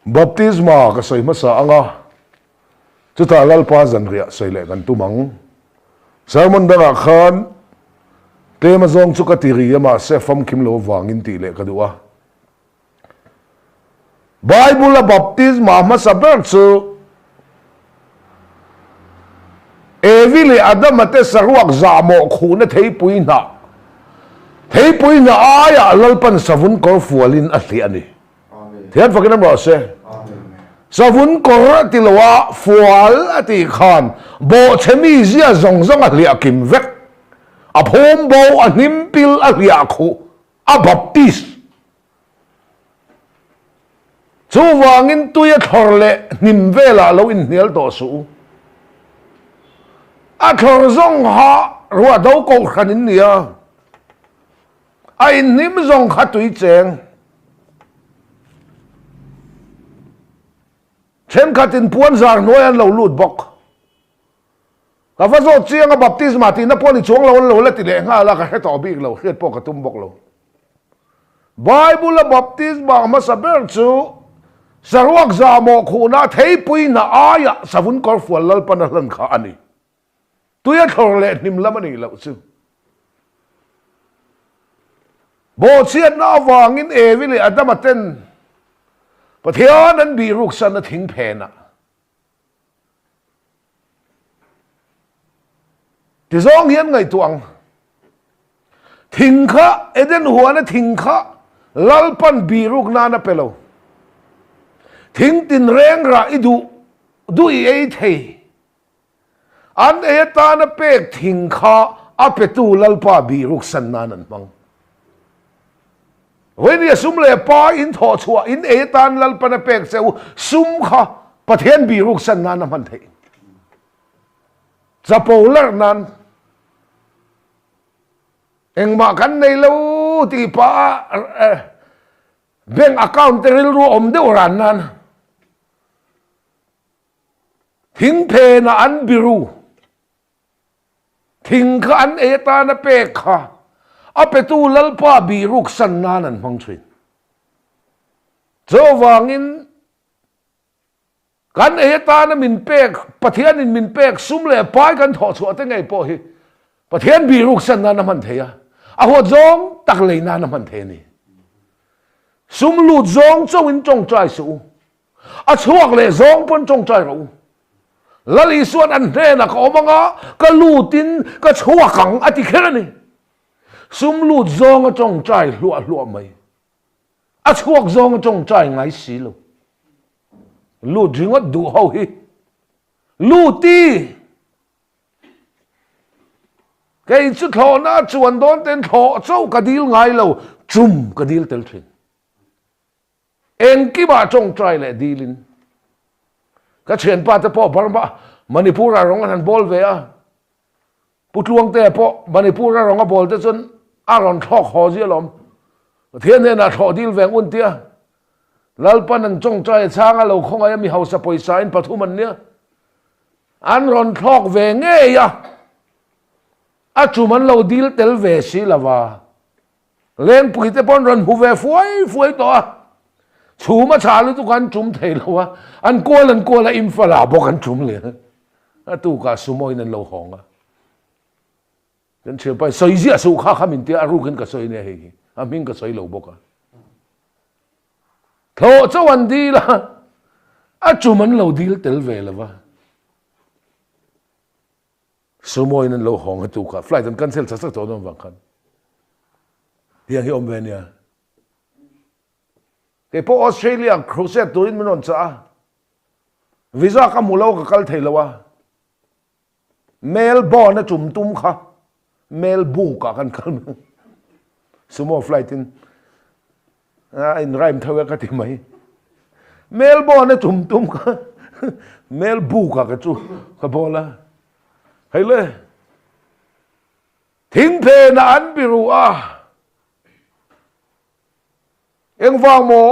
Baptisma ka sawi hmasa ang a, chutah Lalpa zanriah sawi leh kan tum ang. Sermon dangah khan tlem azawng chu ka ti ri a mahse famkim lo avangin tih leh ka duh a. Bible a baptisma hmasa ber chu Evi leh Adama te saruak zahmawh khuhna theipui hnah, theipui hnah aiah Lalpan savun kawr fualin a hliah a ni. Thian fakin awm rawh se. Savun kawr a ti lo a, fual a tih khan bawhchhe mi zia zawng zawng a hliah kim vek. A phum bo, a hnim pil, a hliah khuh, a baptist. Chuvangin tui a thlawr leh hnim velah lo inhnial tawh suh u. A thlawr zawng kha ruah do kohhran in nia. A inhnim zawng kha tui cheng. Thenkhatin puan zar hnuai an lo lut bawk. Ka va zawt chiang a baptisma tihna pawh ni chuang lo an lo la ti leh nghal a, ka hre tawh bik lo, hriat pawh ka tum bawk lo. Bible a baptisma hmasa ber chu saruak zahmawh khuhna theipui hna aia savun kawrfual Lalpan a hlan kha a ni. Tui a thlawr leh hnim lam a nih loh chu. Bawhchhiatna avangin Evi leh Adama ten Pathian an bihruksan a thing phenah Ti zawng hian ngaihtuah ang. Thing kha, Eden huana thing kha Lalpan bihruk nan a pe lo. Thing tinreng rah i duh duh i ei thei. An ei atana pek thing kha a petu Lalpa bihruk san nan an hmang. Vawinia sum leh pa in thawh chhuah in ei atan Lalpan a pek che u sum kha Pathian bihruk san nan a hman theih. Chapo larh nan engmah kan nei lo tih pah a bank account te rilru a awm deuh ran nan thing phenah an biru. Thing kha an ei atana pek kha a petu Lalpa bihruk san nan an hmang thin. Chuvangin kan ei atana min pek, Pathianin min pek sum leh pai kan thawh chhuah te ngei pawh hi Pathian bihruk san nan a hman thei a, a huat zawng tak lei nan a hman thei a ni. Sum lut zawng chauhin tawngtai suh u. A chhuak leh zawng pawn tawngtai rawh u. Lal Isuan an hnenah ka awm anga ka lutin ka chhuak ang a ti kher a ni. Sum lut zawng a tawngtai hluah hluah mai. A chhuak zawng a tawngtai ngai si lo. Lut ringawt duh ho hi luti. Kei chu thlawhna a chuan dawn ten thlawh chauh ka dil ngai lo, chum ka dil tel thin. Engkimah tawngtai leh dilin ka thianpa te pawh Burma Manipur ah rawng an han bawl ve a, Pu Tluangtea pawh Manipur a rawng a bawl te chuan a rawn thlawk haw zia alawm. Pathian hnenah thlawh dil veng un tia Lalpan an tawngtai a chhang a lo khawngaih a mi hausa pawisa in pathum an nia an rawn thlawk ve ngei a, a tum an lo dil tel ve si lova. Lengpui te pawn rawn hmu ve fuai fuai tawh a, chhum a chhah lutuk a an tum thei lo a, an kual an kual a Imphal ah bawk an tum leh a tukah sumo in an lo hawng a. Kan thianpa in sawi ziah suh kha kha min tia a rukin ka sawi nia hei hi a hming ka sawi lo bawk a. Thlawh chauh an dil a, a tum an lo dil tel ve lo va. Sumo in an lo hawng a tukah flight an cancel chak chak tawh dawn vang khan tiang hi awm ve ania. Kei pawh Australia crusade turin min rawn chah a, visa ka hmu lo ka kal thei lo a, Melbourne a tum tum kha Melbourne ah kan kal mai Sumo flight in a in rhyme tho e ka ti mai. Melbourne a tum tum kha Melbourne ah ka chu ka bawl a. Hei le thingphen ah an biru a engvang maw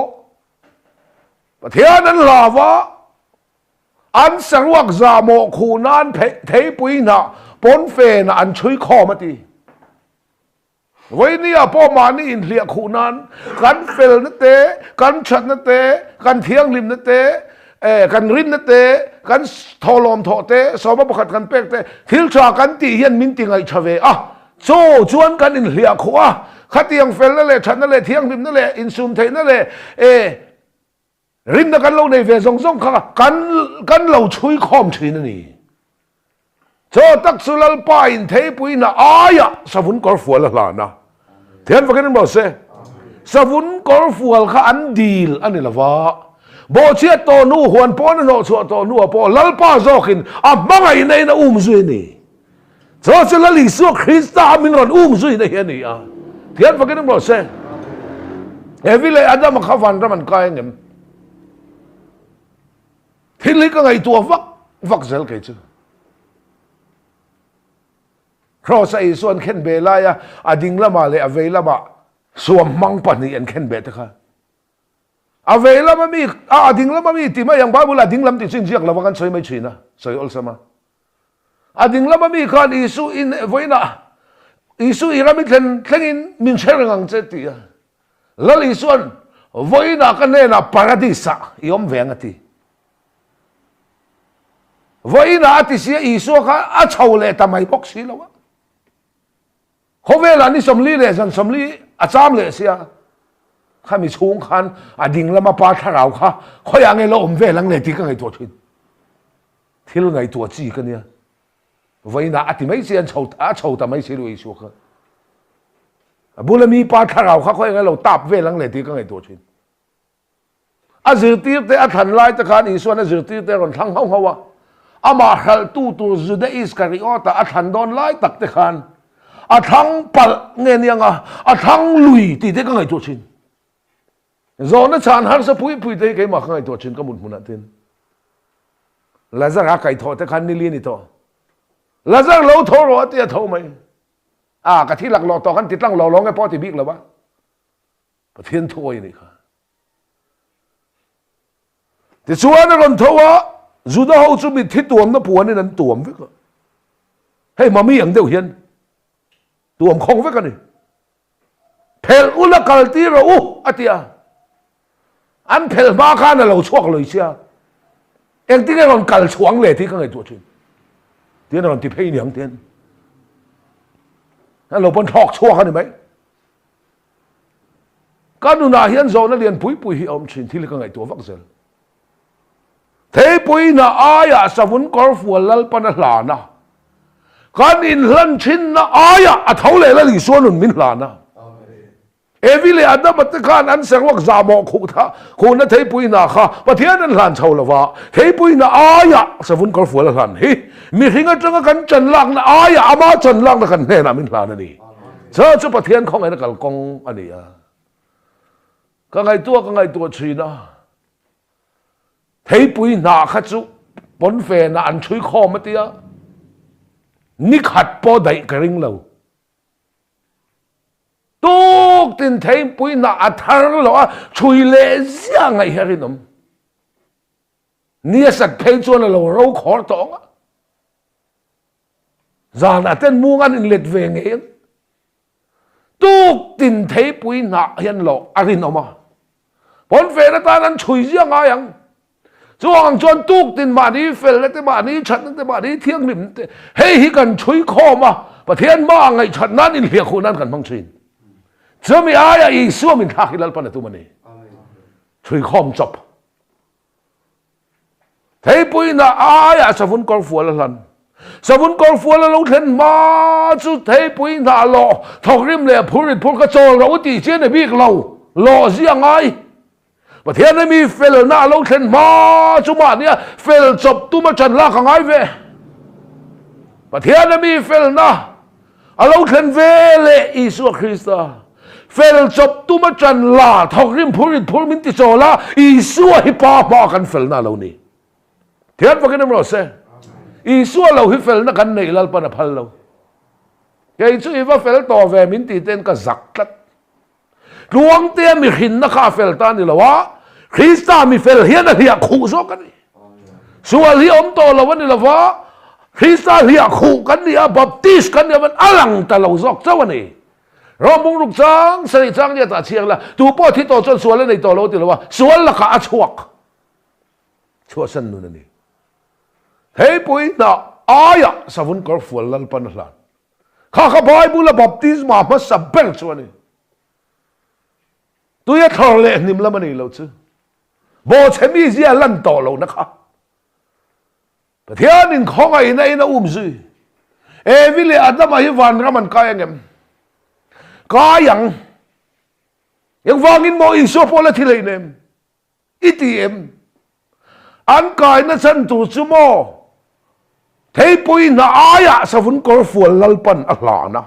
Pathian an hlau a an saruak zahmawh khuh nan theipui hnah pawnfen ah an chhui khawm a ti. Vawinia pawh mahni inhliah khuh nan kan felna te, kan thatna te, kan thianghlimna te, kan rinna te, kan thawhlawm thawh te, sawma pakhat kan pek te, thil tha kan tih hian min ti ngaihṭha ve a. Chaw chuan kan inhliah khuh a, khatiang felna leh thatna leh thianghlimna leh insum theihna leh Rinna kan lo nei ve zawng zawng kha kan kan lo chhui khawm thin a ni. Chaw tak chu Lalpa in theipui hna aiah savun kawr fual a hlan a. Thian fakin in rawh se. Savun kawr fual kha an dil a ni lova. Bawhchhiat tawh hnu, huan pawn a hnawhchhuah tawh hnuah pawh Lalpa zawkin a hmangaihna in a um zui a ni. Chaw chu Lal Isua Krista a min rawn um zuina hi a ni a. Thian fakin awm rawh se. Evi leh Adama kha vanram an kai angem? Thil hi ka ngaihtuah vak vak zel kei chu. Kraws a Isua an khen be laia a ding lamah leh a vei lamah suam hmang pahnih an khen be te kha. A vei lama mi, a ding lama mi ti mai ang Bible a ding lam tih chu inziak lova kan sawi mai thin a, sawi awlsam a. A ding lama mi khan Isu in vawiinah Isu i ram i thlen thlengin min hre reng ang che ti a. Lal Isuan vawiinah ka hnenah paradis-ah i awm ve ang a ti. Vawiinah a ti sia Isua kha a chho leh ta mai bawk si lo a. Khawvelah ni 40 leh zan 40 a cham leh sia. Khami chhung khan a ding lama pa thlarau kha khawiah nge la awm vel ang le tih ka ngaihtuah thin. Thil ngaihtuah chi ka nia. Vawiinah a ti mai chi an chho a chho ta mai si lo Isua kha. A bula mi pa thlarau kha khaw eng lo tap vel ang le tih ka ngaihtuah thin. A zirtir te a thlan lai te khan Isuan a zirtir te a rawn thlang hauh hauh a. Amah hralhtu tur Juda Iskariota a thlan dawn lai tak te khan a thlang palh nge nia nga a thlang lui tih te ka ngaihtuah thin. Zawhna chhan harsa pui pui te hi keimah ka ngaihtuah thin ka mut hmunah tin. Lazar a kaihthawh te khan nili a ni tawh. Lazar lo tho rawh a ti a tho mai. A ka thi laklawh tawh kan ti tlang lo lawng e pawh a ti bik lo va. Pathian thu awi a nih kha. Tichuan a rawn tho a, Juda ho chu mitthi tuamna puanin an tuam vek a. Hei mami ang deuh hian tuam khawng vek a ni. Phelh ula kal tir rawh u, a ti a. An phelh hma khan a lo chhuak lawih sia. Engtin nge rawn kal chhuah ang le tih ka ngaihtuah thin. Tian a rawn ti phei niang tian. An lo pawn thlawk chhuak a ni mai. Ka nunah hian zawhna lian pui pui hi a awm thin, thil hi ka ngaihtuah vak zel. Theipuina aiah savun kawrfual Lalpan a hlan a, kan inhlan thinna aiah a tho leh Lal Isua nun min hlan a. Evi leh Adama te khan an serwak zahmawh khuh tha khuhna theipuina kha Pathian an hlan chho lova, theipuina aiah savun kawrfual a hlan hi mihring atanga kan chan lakna aiah ama chan lakna kan hnenah min hlan a ni. Chu chu Pathian khawngaihna kalkawng a ni a. Ka ngaihtuah ka ngaihtuah thin a. Theipui hnah kha chu pawnfenah an chhui khawm a tia, ni khat pawh daih ka ring lo. Tuk tin theipui hnah a thar loh a, chhui leh ziah ngaih hi a rinawm. Ni a sat phei chuan a lo ro khawr tawh ang a. Zanah ten mung an inlet ve ngei ang. Tuk tin theipui hnah hian lawh a rinawm a, pawnfen atan an chhui ziah ngai ang. Chuang ang chuan tuk tin mahni felna te, mahni thatna te, mahni thianghlimna te hei hi kan chhui khawm a, Pathian hmaah ngaihṭhat nan inhliah khuh nan kan hmang ṭhin. Chumi aia Isua min thlak hi Lalpan a tum a ni. Chhui khawm chawp. Theipuina aiah savun kawrfual a hlan. Savun kawrfual a lo thlen hma chu theipui hnah lawh thawkrim leh phur rit phur ka chawl rawh u tih chian a bik lo, lawh zia ngai. Pathian a mi felna a lo thlen hma chu mahnia fel chawp tum a ṭan lak a ngai ve. Pathian a mi felna A lo thlen ve leh Isua Krista fel chawp tum a ṭan la, thawkrim phur rit phur min ti chawl a, Isua hi Pa hmaa kan felna a lo ni. Thian fakin em rawh se. Isua lo hi felna kan neih Lalpan a phal lo. Kei chu i va fel tawh ve min ti ten ka zak tlat. Tluangtea mihrinna kha a fel ta a ni lo a, Krista mi fel hian a hliah khuh zawk a ni. Sual hi awm tawh lo a ni lo va, Krista hliah khuh kan ni a, Baptist kan ni avangin a lang ta lo zawk chauh a ni. Rom bung ruk chang sarih chang nia tah chhiang la, tu pawh thi tawh chuan sual a nei tawh lo ti lo a, sual lakah a chhuak. Chhuahsan nun a ni. Theipui hnah aiah savun kawr fual Lalpan a hlan. Kha kha Bible a baptisma hmasa ber chu a ni. Tui a thlawr leh hnim lam a ni lo chu. Bawhchhe mi zia lan tawh lohna kha. Pathianin khawngaihna in a um zui. Evi leh Adama hi vanram an kai angem? Kai ang. Engvangin maw Isua pawh la thi hleinem? I ti em? An kaina chhan tur chu maw theipui hna aiah savun kawr fual Lalpan a hlan a.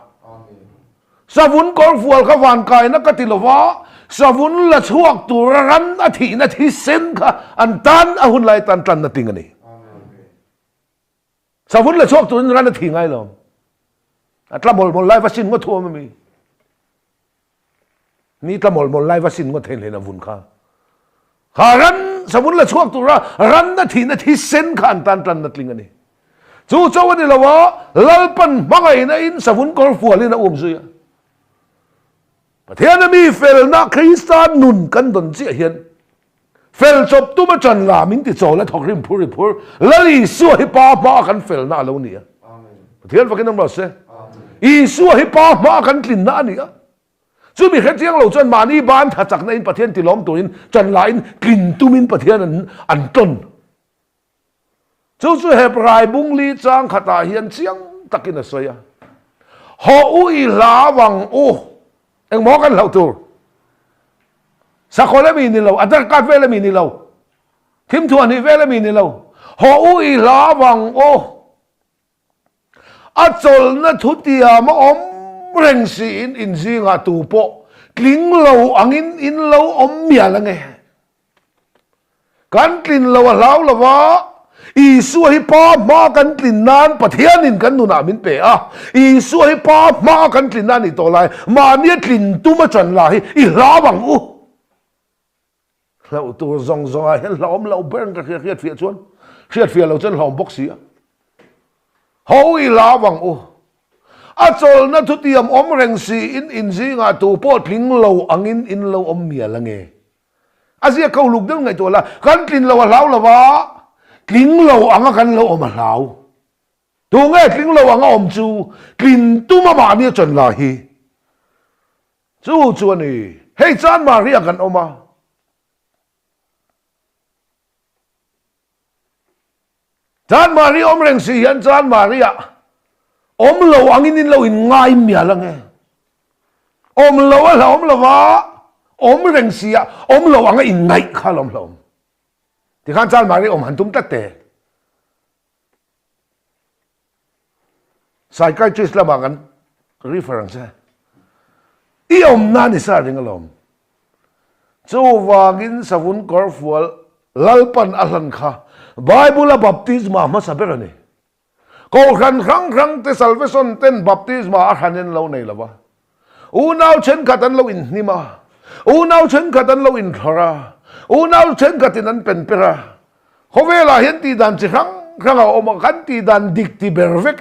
Savun kawr fual kha van kaina ka ti lova, savun la chhuak tura ran a thihna thisen kha an tan a hun lai tan tlanna ting a ni. Savun la chhuak turin ran a thi ngai lo. A tla mawlh mawlh lai va sin ngawt thuam a mi. Ni tla mawlh mawlh lai va sin ngawt theih hlein a vun kha. Kha ran savun la chhuak tura ran a thihna thisen kha an tan tlanna tling a ni. Chu cho a ni lo a, Lalpan hmangaihna in savun kawr fualin a um zui a. Pathian a mi felna Krista nun kan dawn chiah hian fel chawp tum a ṭan la min ti chawl a thawk rim phur i phur Lal Isua hi Pa hmaa kan felna a lo ni a. Pathian fakin awm rawh se. Isua hi Pa hmaa kan tlinna a ni a. Chumi hre chiang lo chuan mahni ban tha chakna in Pathian tilawm turin ṭan la in tlin tumin Pathian an an tawn. Chu chu Hebrai bungli chang khatah hian chiang takin a sawi a, Haw u i hlau ang u, engmaw kan hlauh tur? Sakhaw lemi ni lo, Aadhaar card vel emi ni lo, thimthuah hnih vel emi ni lo, haw u i hlau ang u. A chawlhna thutiam a awm reng siin in zingah tu pawh tling lo angin in lo awm mial ange. Kan tlin lo a hlau lo va, Isua hi Pa hmaa kan tlin nan Pathianin kan nunah min pe a. Isua hi Pa hmaa kan tlin nan a nih tawh lai, mahnia tlin tum a ṭan la hi i hlau ang u. Hlauh tur zawng zawngah hian hlauhawm loh ber ang ka hria, hriatfiah chuan hriatfiah lo chuan hlauhawm bawk si a. Ho i hlau ang u. A chawlhna thutiam awm reng siin in zingah tu pawh tling lo angin in lo awm mial ange. A ziak kha uluk deuh ngaihtuah la, kan tlin lo a hlau lo va, tling lo anga kan lo awm a hlau. Tunge tling lo anga awm chu tlin tum a mahni a chawn la hi. Chu chu a ni. Hei chuan Maria kan awm a. Chuan Maria awm reng si hian chuan Maria awm lo angin in lo in ngai mial ange. Awm lo a hlauhawm lo va, awm reng si a awm lo anga in ngaih kha a lawm hlauhawm. Tikhan chuan Maria awm han tum tlat te. Psychiatrist lamah kan refer ang che. I awmna ni sa ring alawm. Chuvangin savun kawr fual Lalpan a hlan kha Bible a baptisma hmasa ber a ni. Kohhran hrang hrang te salvation ten baptisma a hran in lo nei lova. Unau thenkhat an lo inhnim a, unau thenkhat an lo inthlawrh a, unau thenkhatin an pen per a. Khawvelah hian tihdan chi hrang hrang a awm a, kan tihdan dik ti ber vek.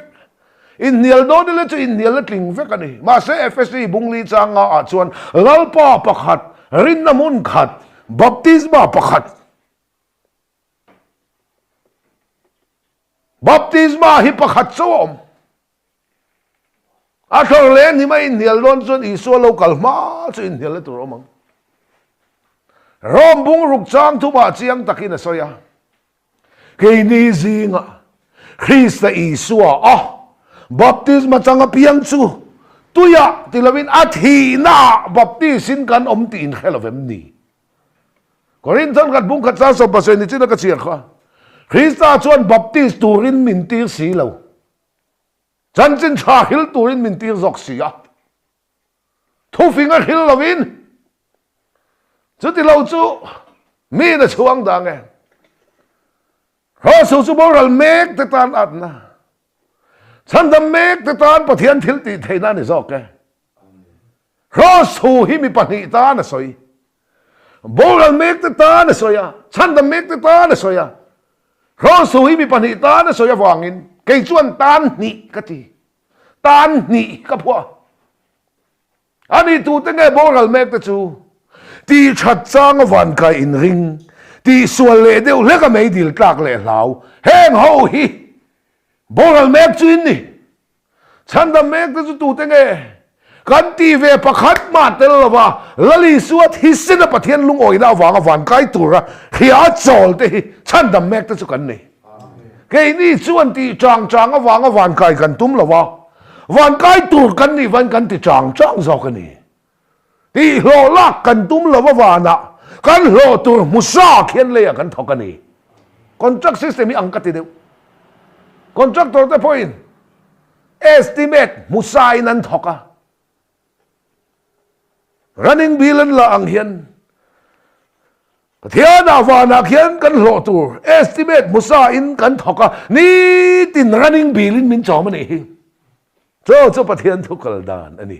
Inhnial dawn ila chu inhnial a tling vek a ni. Mahse Efesi bungli changa ah chuan Lalpa pakhat, rinna hmun khat, baptisma pakhat, baptisma hi pakhat chauh a awm. A thlawr leh hnim a inhnial dawn chuan Isua lo kal hma chu inhnial na tur a awm ang. Rom bung ruk chang thumah chiang takin a sawi a, Keini zingah Krista Isua a baptisma chang apiang chu tuiah ti lovin a thihnaah baptis-in kan awm tih inhre lo vem ni? Korinth khat bung khat chang sawmpasei ni chin a ka chhiar kha. Krista chuan baptis turin min tir si lo. Chanchin tha hril turin min tir zawk si a, thufing a hril lovin chuti lo chu miin a chhuang dang e. Hrawhsu chu boral mek te tan atna, chhandam mek te tan Pathian thil tih theihna a ni zawk e. Hrawhsu hi mi pahnih tan a sawi. Boral mek te tan a sawi a, chhandam mek te tan a sawi a. Hrawhsu hi mi pahnih tan a sawi avangin kei chuan tan hnih ka ti. Tan hnih ka phuah. Ani tute nge boral mek te chu? Tih that changa van kai inring, tih sual leh deuh hlek a meidil tlak leh hlau, heng ho hi boral mek chu in ni. Chhandam mek te chu tute nge? Kan tih ve pakhat mah tel lova Lalisua thisena Pathian lungawina avanga van kai tura hria a chawl te hi chhandam mek te chu kan ni. Keini chuan tih chang chang avanga van kai kan tum lo a, van kai tur kan nih vain kan ti chang chang zawk a ni. Tih hlawh lak kan tum lo a vanah kan hlawh tur hmu sa khian leiah kan thawk a ni. Contract system hi ang ka ti deuh. Contractor te pawhin estimate hmu sa in an thawk a. Running bill an la ang hian Pathianah vanah khian kan hlawh tur estimate hmusa in kan thawk a, nitin running bill in min chawm a nih hi. Chu chu Pathian thu kal dan a ni.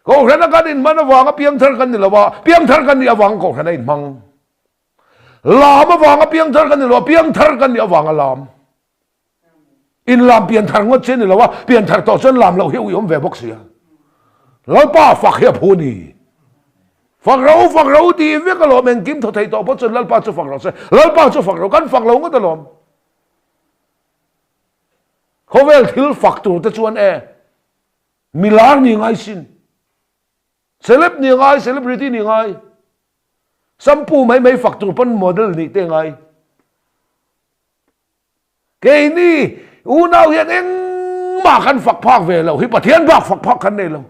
Kohhrana kan inhman avanga piangthar kan ni lo a, piangthar kan nih avanga kohhrana inhmang. Lam avanga piangthar kan ni lo a, piangthar kan nih avanga lam. Inlam pianthar ngawt chi a ni lo a, pianthar tawh chuan lam loh hi a uiawm ve bawk sia. Lalpa fak hi a phu a ni. Fak ro, fak ro tih vek alawm, engkim thaw thei tawh pawh chuan Lalpa chu fak rawh se. Lalpa chu fak ro, kan fak lo ngawt alawm. Khawvel thil fak tur te chuan e, milar ni ngai sin. Celeb ni ngai, celebrity ni ngai. Shampoo mai mai fak tur pawn model nih te ngai. Keini unau hian engmah kan fak phak ve lo hi Pathian bak fak phak kan nei lo.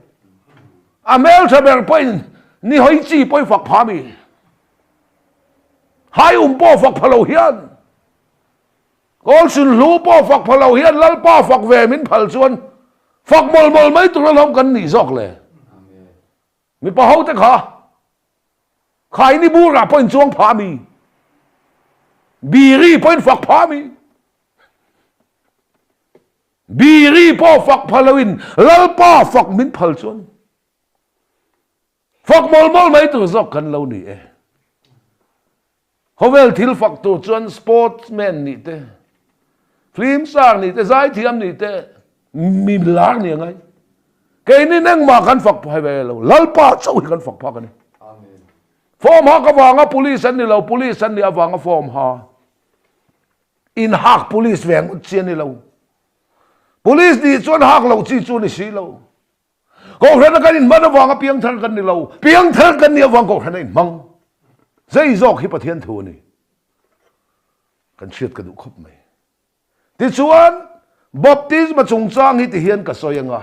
A hmeltha ber pawhin ni hawi chi pawhin fak pha mi. Hai um pawh fak pha lo hian Kawl sunhlu pawh fak pha lo hian Lalpa fak ve min phal chuan fak mawl mawl mai tur alawm kan nih zawk le. Mipa ho te kha Khaini burah pawhin chuang phah mi, Biri pawhin fak phah mi, Biri pawh fak pha loin Lalpa fak min phal chuan fak mawl mawl mai tur zawk kan lo ni e. Khawvel thil fak tur chuan sportsman nih te, film star nih te, zaithiam nih te, mi lar nih a ngai. Keini engmah kan fak phai ve lo, Lalpa chauh hi kan fak phak a ni. Form hak avanga police an ni lo, police an nih avanga form ha. In hak police ve ngawt chi a ni lo. Police nih chuan hak loh chi chu a ni si lo. Kohhrana kan inhman avanga piangthar kan ni lo, piangthar kan nih avang kohhrana inhmang. Zei zawk hi Pathian thu a ni. Kan hriat ka duh khawp mai. Tichuan, baptisma chungchang hi tihian ka sawi anga.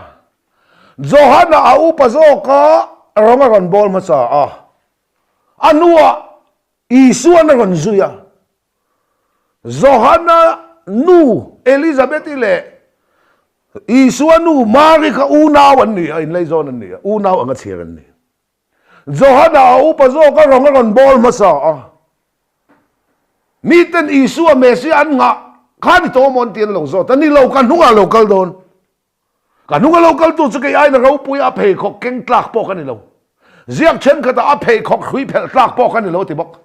Johana a upa zawka rawng a rawn bawl hmasa a, a hnuah Isuan a rawn zui a. Johana nu Elizabeth-i leh Isua nu Mari kha unau an ni a, inlaizawn an ni a, unau anga chhiar an ni. Johana a upa zawk a rawng a rawn bawl hmasa a. Miten Isua Messiah an nghah kha ni tawh maw an ti an lo zawt a, ni lo ka hnungah lo kal dawn. Ka hnunga lo kaltu chu kei aina ropui a pheikhawk keng tlak pawh ka ni lo. Ziak thenkhatah a pheikhawk hrui phelh tlak pawh ka ni lo a ti bawk.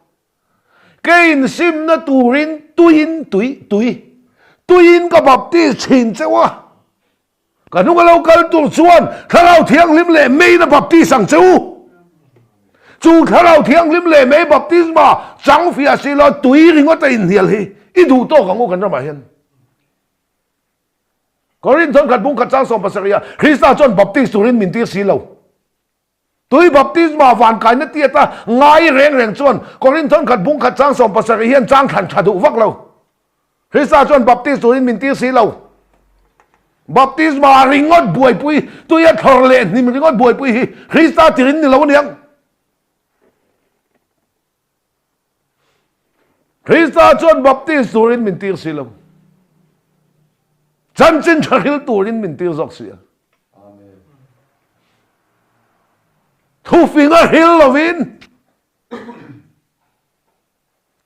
Kei insimna turin tuiin tui, tui, tuiin ka baptis thin cheu a. Ka hnunga lo kal tur chuan Thlarau Thianghlim leh meiin a baptis ang che u. Chu Thlarau Thianghlim leh mei baptisma chang fiah si lo tui ringawt a inhnial hi i duh tawk ang u kan ramah hian. Korinth thawnkhat bungkhat chang 70 ah Krista chuan baptis turin min tir si lo. Tui baptisma van kaina tiat a ngai reng reng chuan Korinth thawnkhat bungkhat chang 70 hian chang thlan tha duh vak lo. Krista chuan baptis turin min tir si lo. Baptisma ringawt buaipui, tui a thlawr leh hnim ringawt buaipui hi Krista tirin ni lo aniang. Krista chuan baptis turin min tir si lo. Chanchin tha hril turin min tir zawk si a. Thufing a hril lovin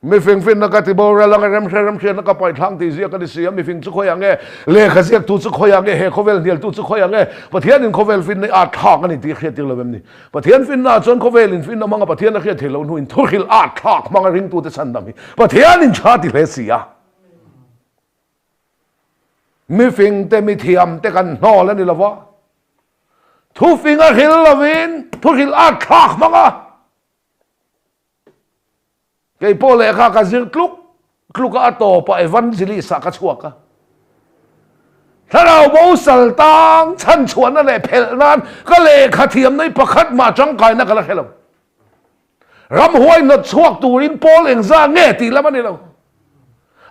Mifing finna ka ti boral anga remhre remhriatna ka paih thlang tih ziak a ni si a, mifing chu khawiah nge? Lehkha ziaktu chu khawiah nge? He khawvel hnialtu chu khawiah nge? Pathianin khawvel finna i at thlak a ni tih hriat tir lo em ni? Pathian finna ah chuan khawvelin finna hmanga Pathian a hriat theih loh hnuin thuhrilh at thlak hmanga ringtute chhandam hi Pathianin tha ti hle si a. Mifingte mithiamte kan hnawl a ni lo va. Thufing a hril lovin thuhrilh a thlak hmang a. Kei pawh lehkha ka zir tluk tluk a, a tawpah evangelist ah ka chhuak a. Thlarau bo sal tang chhanchhuahna leh phelh nan ka lehkha thiamna hi pakhat mah tangkaina ka la hre lo. Ramhuai hnawt chhuak turin pawl engzah nge tih lam a ni lo.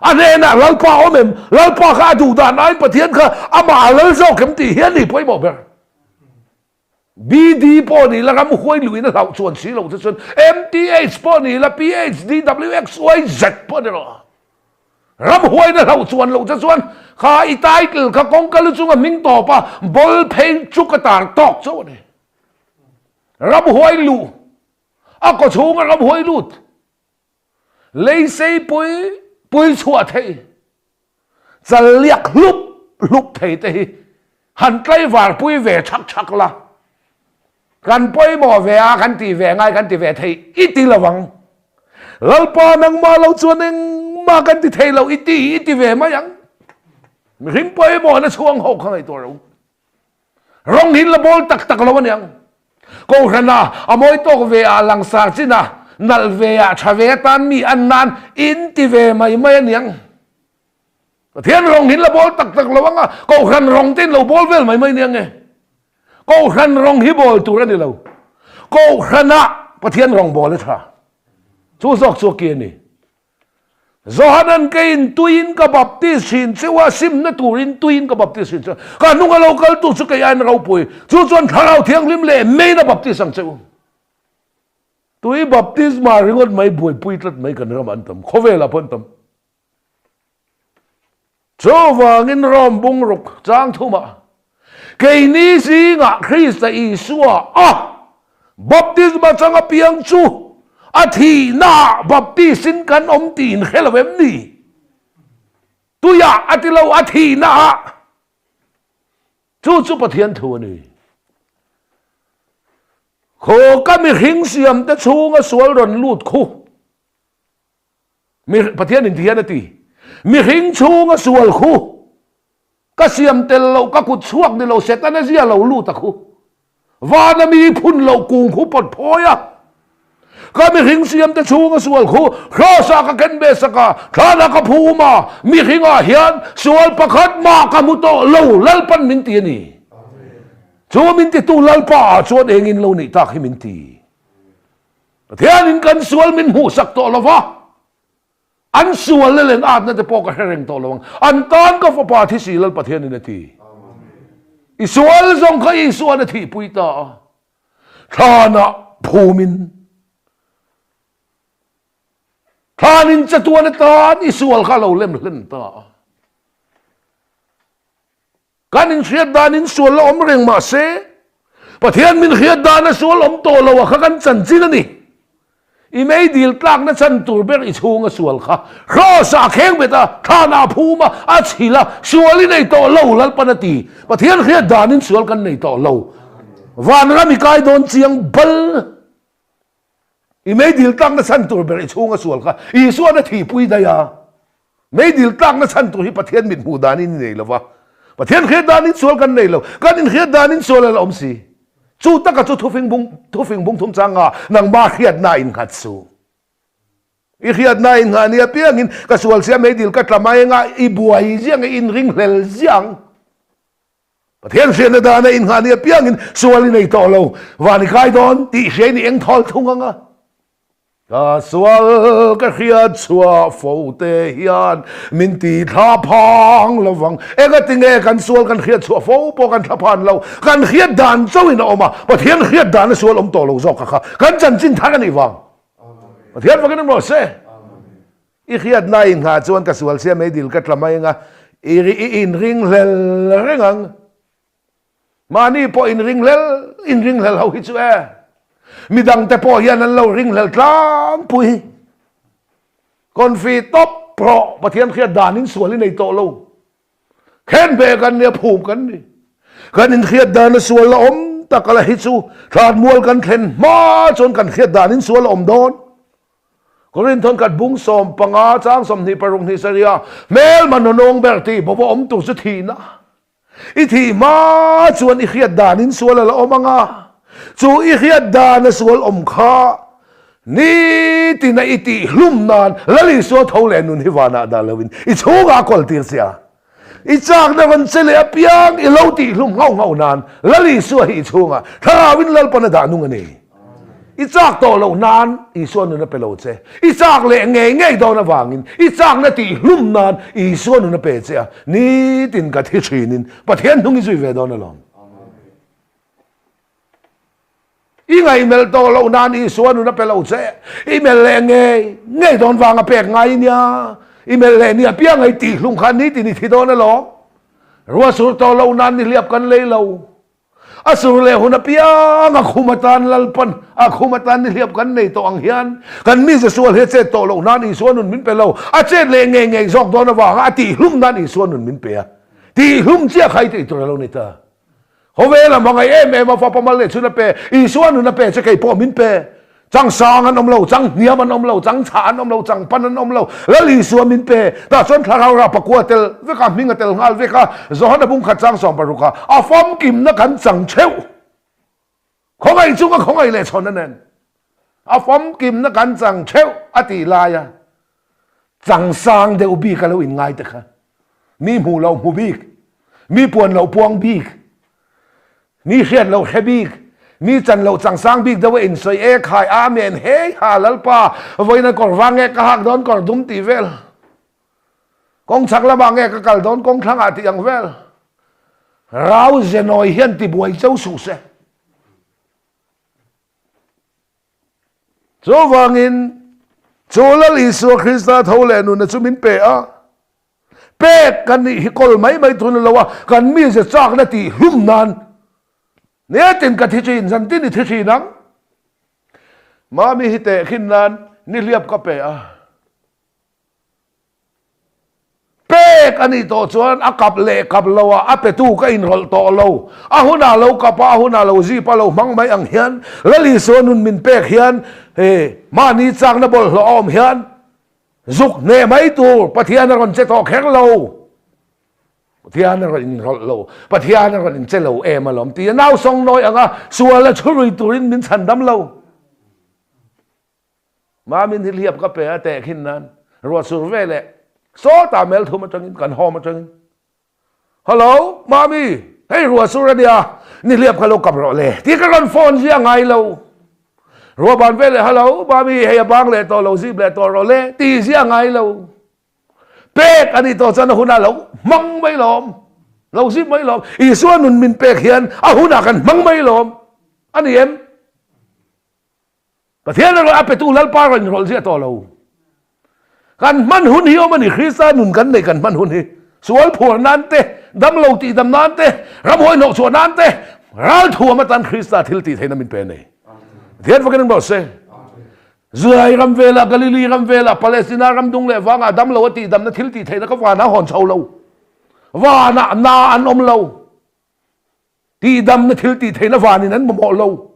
A hnenah Lalpa awm em? Lalpa kha a duh dan aiin Pathian kha amah a lal zawk em tih hi a ni pawimawh ber. BD pawh ni la ramhuai luin a hlauh chuan si lo te chuan MTH pawh ni la PHD WXYZ pawh ni rawh. Ramhuai na hlauh chuan lo te chuan kha i title kha kawngka lu chunga hming tawp a ball phei chu ka tar tawk chauh a ni. Ramhuai luh a kaw chhunga ramhuai lut leisei pui pui chhuah thei chal liak hlup hlup thei te hi han tlaivar pui ve thak thak la kan pawimawh ve a kan ti ve ngai kan ti ve thei i ti lo ang Lalpa nangmah lo chuan engmah kan ti thei lo i ti i ti ve mai ang mihring pawimawhna chhuang ho kha ngaihtuah ro Rawng hi la bawl tak tak lo aniang. Kohhrana a mawi tawk ve ah langsar chin a, nalh ve ah tha ve atan mi an nan in ti ve mai mai aniang. Pathian rawng hi la bawl tak tak lo anga Kohhran rawng te in lo bawl vel mai mai aniang e. Kohhran rawng hi bawl tur a ni lo. Kohhranah Pathian rawng bawl a tha. Chu zawk chu a ki a ni. Johanan keiin tuiin ka baptis thin cheu a, simna turin tuiin ka baptis thin cheu a, ka hnunga lo kal tu chu kei aiin ropui, chu chuan Thlarau Thianghlim leh meiin a baptis ang cheu. Tui baptisma ringawt mai buaipui tlat mai kan ramah an tam, khawvelah pawh an tam. Chuvangin Rom bungruk chang thumah keini zingah Krista Isua a baptisma chang apiang chu a thihnaah baptisin kan awm tih in hre lo em ni? Tuiah a ti lo, a thihnaah. Chu chu Pathian thu a ni. Khaw ka mihring siamte chhunga sual rawn lut khu. Mi, Pathian in ti hian a ti, Mihring chhunga sual khu ka siam tel loh, ka kut chhuak ni lo, Setana zia lo lut a khu. Vana mi phun loh kung khu pawt phawi a. Ka mihring siam te chhunga sual khu Kraws-ah ka ken ve sak a, thlanah ka phum a, mihringah hian sual pakhat mah ka hmu tawh lo, Lalpan min ti a ni. Chu min titu Lalpa ah chuan engin lo nih tak hi min ti. Pathianin kan sual min hmuhsak tawh lo va, an sual leh len atna te pawh ka hre reng tawh lo ang. An tan ka fapa thi si Lal Pathianin a ti. I sual zawng kha Isua'n a thihpui ta a, thlanah phumin, thlanin chatuan atan i sual kha a lo lem hlen ta a. Kan inhriat danin sual la awm reng mah se, Pathian min hriat dana sual awm tawh lo a kha kan chanchin a ni. I meidil tlakna chan tur ber i chhunga sual kha Kraws-ah a kheng bet a, thlanah a phum a, a chhil a, sual i nei tawh lo Lalpan a ti. Pathian hriat danin sual kan nei tawh lo. Vanram i kai dawn chiang bal. I meidil tlakna chhan tur ber i chhunga sual kha Isua'n a thihpui daih a. Meidil tlakna chhan tur hi Pathian mit hmuh danin i nei lo va. Pathian hriat danin sual kan nei lo. Kan inhriat danin sual a la awm si. Chu taka chu thufing bung thufing bung thum changa nangma hriatna innghat suh. I hriatna innghah nia piangin ka sual sia meidil ka tla mai anga i buai ziang i inringhlel ziang. Pathian hriatna dana innghah ni apiangin sual i nei tawh lo, van i kai dawn tih hria in i eng thawl thung ang a. Ka sual ka hriat chhuah fo te hian min ti thla phang lo vang. Engatinge kan sual kan hriat chhuah fo pawh kan thla phan lo, kan hriat dan chauhin a awm a, Pathian hriat dana sual awm tawh lo zawk kha kan chanchin thar a nih vang. Pathian fakin awm rawh se. I hriatna i nghah chuan ka sual sia meidil ka tla mai anga i i inringhlel reng ang. Mahni pawh inringhlel inringhlel ho hi chu e. Midangte pawh hian an lo ringhlel tlangpui. Confi tawp rawh Pathian hriat danin sual i nei tawh lo. Khen ve kan nia phum kan ni. Kan inhriat dana sual la awm tak ala hi chu thlanmual kan thlen hma chuan kan hriat danin sual a awm dawn. Korinthon khat bung 15 chang 26 saria hmelma nunawng ber tih bawva awm tur chu thihna. I thih hma chuan i hriat danin sual a la awm ang a, chu i hriat dana sual awm kha nitina i tih hlum nan Lal Isua tho leh nun hi vanah dah loin i chhungah a kawl tir che a. I chakna rawn che leh apiang i lo tih hlum nghauh nghauh nan Lal Isua hi i chhungah Thlarauin Lalpan a dah nung a ni. I chak tawh loh nan Isua nun a pe lo che. I chak leh ngei ngei dawn avangin i chakna tih hlum nan Isua nun a pe che a, nitin ka thi thinin Pathian hnung i zui ve dawn alawm. I ngaihmelh tawh loh nan Isua nun a pe lo che. I melh leh ngei ngei dawn vang a pek ngai nia. I melh leh nia piang ei tih hlum khan nitin i thi dawn alawm. Rua sur tawh loh nan nihliap kan lei lo. A sur leh hun apiang a khum atan Lalpan a khum atan nihliap kan nei tawh ang hian kan mize sual hi a chet tawh loh nan Isua nun min pe lo. A chet leh ngei ngei zawk dawn avanga a tihhlum nan Isua nun min pe a. Tihhlum chiah kha i tih tur a lo ni ta. Khawvel a hmangaih em em a, fapa mal leh chhun a pe, Isua nun a pe che kei pawh min pe. Chang sang an awm lo, chang hniam an awm lo, chang chhah an awm lo, chang pan an awm lo, Lal Isua min pe. Tah chuan thlarau rah pakua tel vek a, hming a tel nghal vek a, Johana bungkhat chang 16 a, a famkimna kan chang theuh. Khawngaih chunga khawngaih leh chhawn a nen a famkimna kan chang theuh a tih laia chang sang deuh bik a lo inngai te kha mi hmuh loh hmu bik, mi puan loh puang bik, mi hriat loh hre bik, mi chan loh chang sang bik deuh a insawi e khai Amen hei ha Lalpa vawiin kawr vang nge ka hak dawn kawr dum tih vel kawng chhak lamah nge ka kal dawn kawng thlangah tih ang vel rau zenawi hian tibuai cheu suh se. Chuvangin chu Lal Isua Krista tho leh nunna chu min pe a, pek kan nih hi kawl mai mai thun lo a, kan mize chakna tih hlum nan nitin ka thi thin, zantin i thi thin ang. Mami hi tehkhin nan nihliap ka pe a. Pek a nih tawh chuan a kap leh kap lo a, a petu ka inrawlh tawh lo. A hunah lo kap a, a hunah lo zip a, lo hmang mai ang hian Lal Isua nun min pek hian he mahni chakna bawlhhlawh a awm hian zuk hneh mai tur Pathian a rawn che tawh kher lo. Pathian a rawn inrawlh lo, Pathian a rawn inche lo em alawm ti a nausawng nawi anga sual a chhurui turin min chhandam lo. Mamin hi hliap ka pe a tehkhin nan ruah sur ve leh sawtah mel thum atangin kan home atangin Hello Mami hei ruah sur ania ni hliap kha lo kap rawh le tih ka rawn phone zia ngai lo ruah ban ve leh Hello Mami hei a bang leh tawh lo zip leh tawh rawh le tih zia ngai lo pek a nih tawh chuan a hunah lo hmang mai lawm lo zip mai lawm Isua nun min pek hian a hunah kan hmang mai lawm a ni em? Pathian erawh a petu Lalpa erawh inrawlh ziah tawh lo. Kan hman hun hi awm a ni, Krista nun kan neih kan hman hun hi. Sual phuar nan te, damlo tihdam nan te, ramhawi hnawhchhuah nan te, ralthuam atan Krista thil tih theihna min pe a ni. Pathian fakin an rawh se. Jurai ram velah, Galili ram velah, Palestina ram dung leh vangah damlo a tihdamna thil tih theihna kha vanah hawn chho lo. Vanah na an awm lo. Tihdamna thil tih theihna vanin an mamawh lo.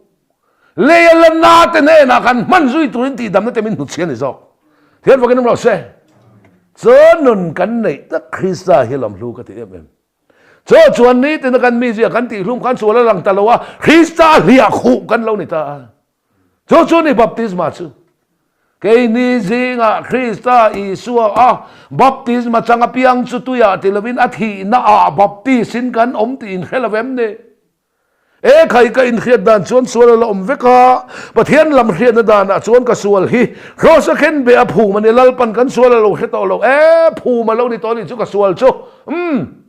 Lei a la na te hnenah kan hman zui turin tihdamna te min hnutchhi a ni zawk. Thian fakin awm rawh se. Chaw nun kan neih tak Krista hi lawmhlu ka ti em em. Chaw chuan nitina kan mizia kan tihhlum khan sual a lang ta lo a, Krista hliah khuh kan lo ni ta a. Chu chu ni baptisma chu. Keini zingah Krista Isua a baptisma chang apiang chu tuiah ti lovin a thihna ah baptis-in kan awm tih inhre lo em ni? E khai ka inhriat dan chuan sual a la awm vek a, Pathian lam hriatna danah chuan ka sual hi Kraws a khen be a phum a ni, Lalpan kan sual a lo hre tawh lo e, phum a lo ni tawh a nih chu ka sual chu. Umm.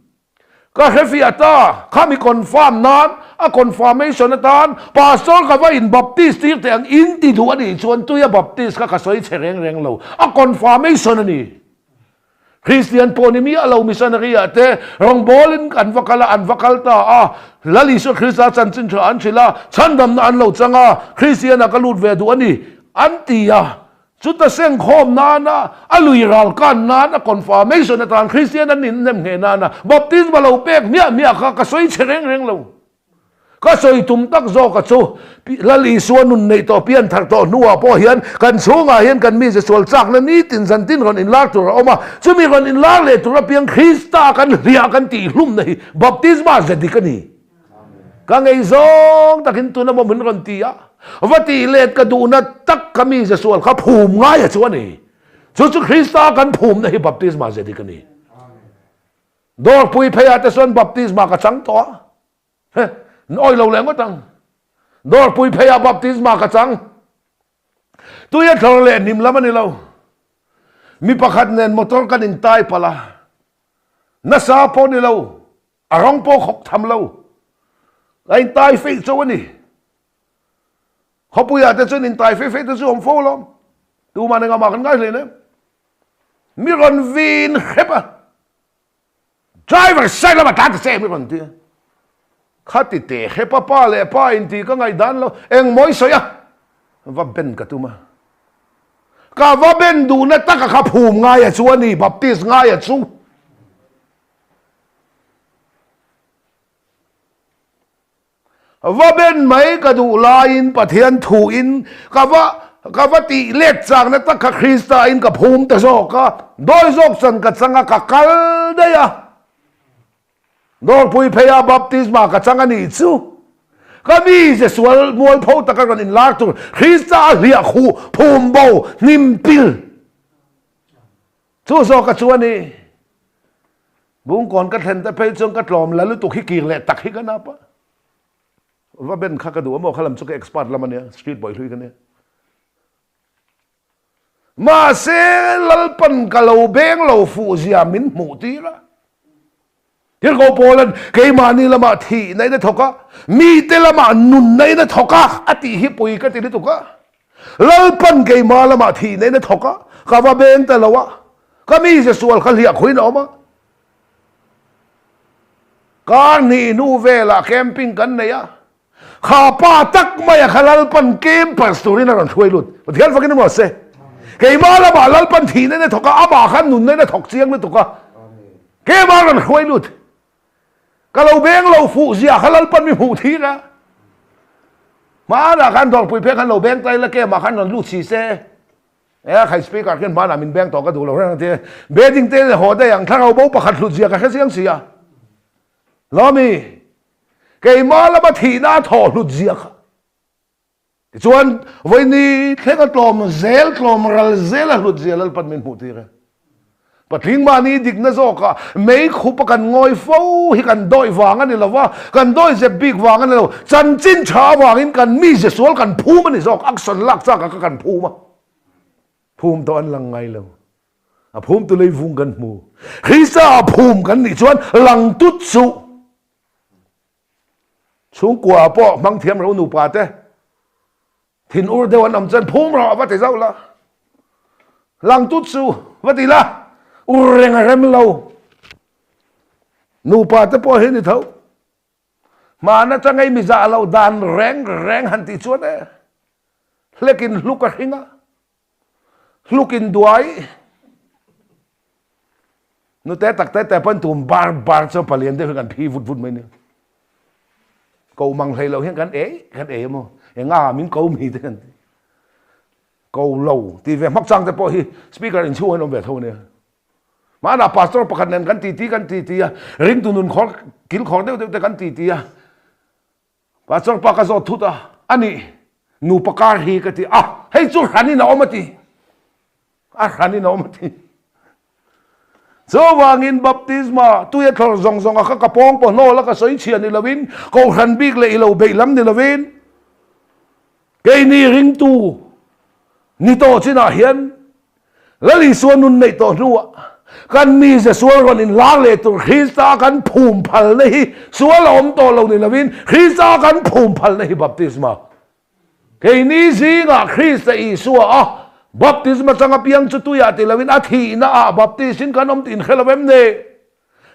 Ka hrefiah ta, khami confirm nan, a confirmation atan Pastor ka va in baptist tir teh ang in ti duh a nih chuan tuia baptist kha ka sawi chhe reng reng lo, a confirmation a ni. Christian pawh ni miah lo missionary ah te rawngbawl in an va kal a, an va kal ta a, Lal Isua Krista chanchin tha an hrilh a, chhandamna an lo chang a, Christian ah ka lut ve duh a ni an ti a, Chuta sengkhawm nana, a lui ral kan nan, a confirmation atan Kristian an innem ngheh nana baptisma lo pek hmiah hmiah kha ka sawi chhe reng reng lo. Ka sawi tum tak zawka chu Lal Isua nun neih tawh pian thar tawh hnuah pawh hian kan chhungah hian kan mize sual chakna nitin zantin rawn inlar tur a awm a, chumi rawn inlar leh tur apiang Krista kan hliah kan tihhlumna hi baptisma ze dik a ni. Ka ngei zawng takin tuna maw min rawn ti a, va tih let ka duhna tak ka mize sual kha phum ngai a chu a ni. Chu chu Krista kan phumna hi baptisma ze dik a ni. Dawrpui pheiah te chuan baptisma ka chang tawh a. He, awi lo leh ngawt ang. Dawrpui pheiah baptisma ka chang. Tui a thlawr leh hnim lam a ni lo. Mi pakhat nen motor kan intai palh a. Nasa pawh ni lo, a rawng pawh khawk tham lo. A intai feih cho a ni. Khawpuiah te chuan intai feih feih te chu awm fo alawm. Tumah nen amah kan ngai hle nem. Mi rawn vin hrep a. Driver side lama tlan ta che mi rawn ti a. Khati teh hepa pa leh pa in tih ka ngaihdan lo, eng mawi sawi a, va ben ka tum a. Ka va ben duhna taka kha phum ngaia chu a ni, Baptist ngaia chu. Va ben mai ka duh laiin Pathian thuin ka va ka va tih let chakna tak kha Krista in ka phum ta zawk a, dawi zawk chan ka chang a, ka kal daih a. Dawrpui pheia baptisma ka chang a nih chu. Ka mize sual mualpho taka rawn inlar tur Krista a hliah khuh phum bo hnim pil chu zawk a chu a ni. Bungkawn ka thlen te phei chuan ka tlawm la lutuk hi kir leh tak hi ka nap a. Va ben kha ka duh a maw kha lam chu ka expert lam a nia, street boy hlui ka nia. Mahse Lalpan ka lo beng lo fuh zia min hmuh tir a. Tirhkoh Paulan keimahni lamah thihna in a thawk a, mite lamah nunna in a thawk a a tih hi pui ka ti lutuk a. Lalpan keimah lamah thihna in a thawk a, ka va beng ta lo a. Ka mize sual kha hliah khuin a awm a. Kar hnih hnu velah camping kan nei a. Kha pa tak maia kha Lalpan campers turin a rawn hruai lut. Pathian fakin emaw se. Keimah lamah Lalpan thihna in a thawk a, amah khan nunna in a thawk chiang lutuk a. Keimah a rawn hruai lut. Ka lo beng lo fuh zia kha Lalpan mi hmuh thir a. Hmanah khan dawrpui phek khan lo beng ta ila keimah khan rawn lut si se. E a khai speaker khian hmanah min beng tawh ka duh lo reng a ti. Bedding te leh haw daih ang thlarau bo pakhat hlut zia ka hre chiang si a. Lawmi, keimah lama thihna a thawh hlut zia kha. Tichuan, vawiini thleng a tlawm zel, tlawm ral zel a hlut zia Lalpan min hmuh tir e. Patling mahni dikna zawkah mei khupa kan ngawi fo hi kan dawih vang a ni lo va, kan dawi zep bik vang a ni lo, chanchin tha avangin kan mize sual kan phum a ni zawk, action lak chakah kha kan phum a, phum tawh an lang ngai lo. A phumtu lei vung kan hmu. Krista a phum kan nih chuan lang tut suh. Chhungkua pawh hmang thiam ro nupa te. Thin ur deuh an awm chuan phum rawh va ti zauh la. Lang tut su va ti la. Ur reng a rem lo. Nupa te pawh hi ni tho. Hmaan atanga i mizah lo dan reng reng han tih chuan e. Hlekin hluk a hring a. Hlukin duai. Nute tak te te pawn tum bar bar chuan palian deuh hi kan phi vut vut mai nia. Ko mang hlei lo hian kan ei kan ei emaw enga min ko mi te kan ti. Ko lo ti ve hmak chang te pawh hi speaker inchhung an awm ve tho nia. Mahna pastor pakhat nen kan titi kan titi a, ringtu nun khawr kil khawr deuh deuh te kan titi a. Pastor pa ka zawt thut a, a nih nupa kar hi ka ti a, hei chu hranin a awm a ti. A hranin a awm a ti. Chuvangin baptisma tui a thlawr zawng zawng a kha ka pawng pawh hnawl a ka sawi chhia ni lovin, kohhran bik leh i lo beih lam ni lovin, keini ringtu ni tawh chinah hian Lal Isua nun neih tawh hnuah kan mize sual rawn inlar leh tur Krista kan phum phalna hi sual a awm tawh lo ni lovin Krista kan phum phalna hi baptisma keini zingah Krista Isua a baptisma changa piang chu tuiah ti lovin a thihna ah baptis in kan awm tih inhre lo em ni?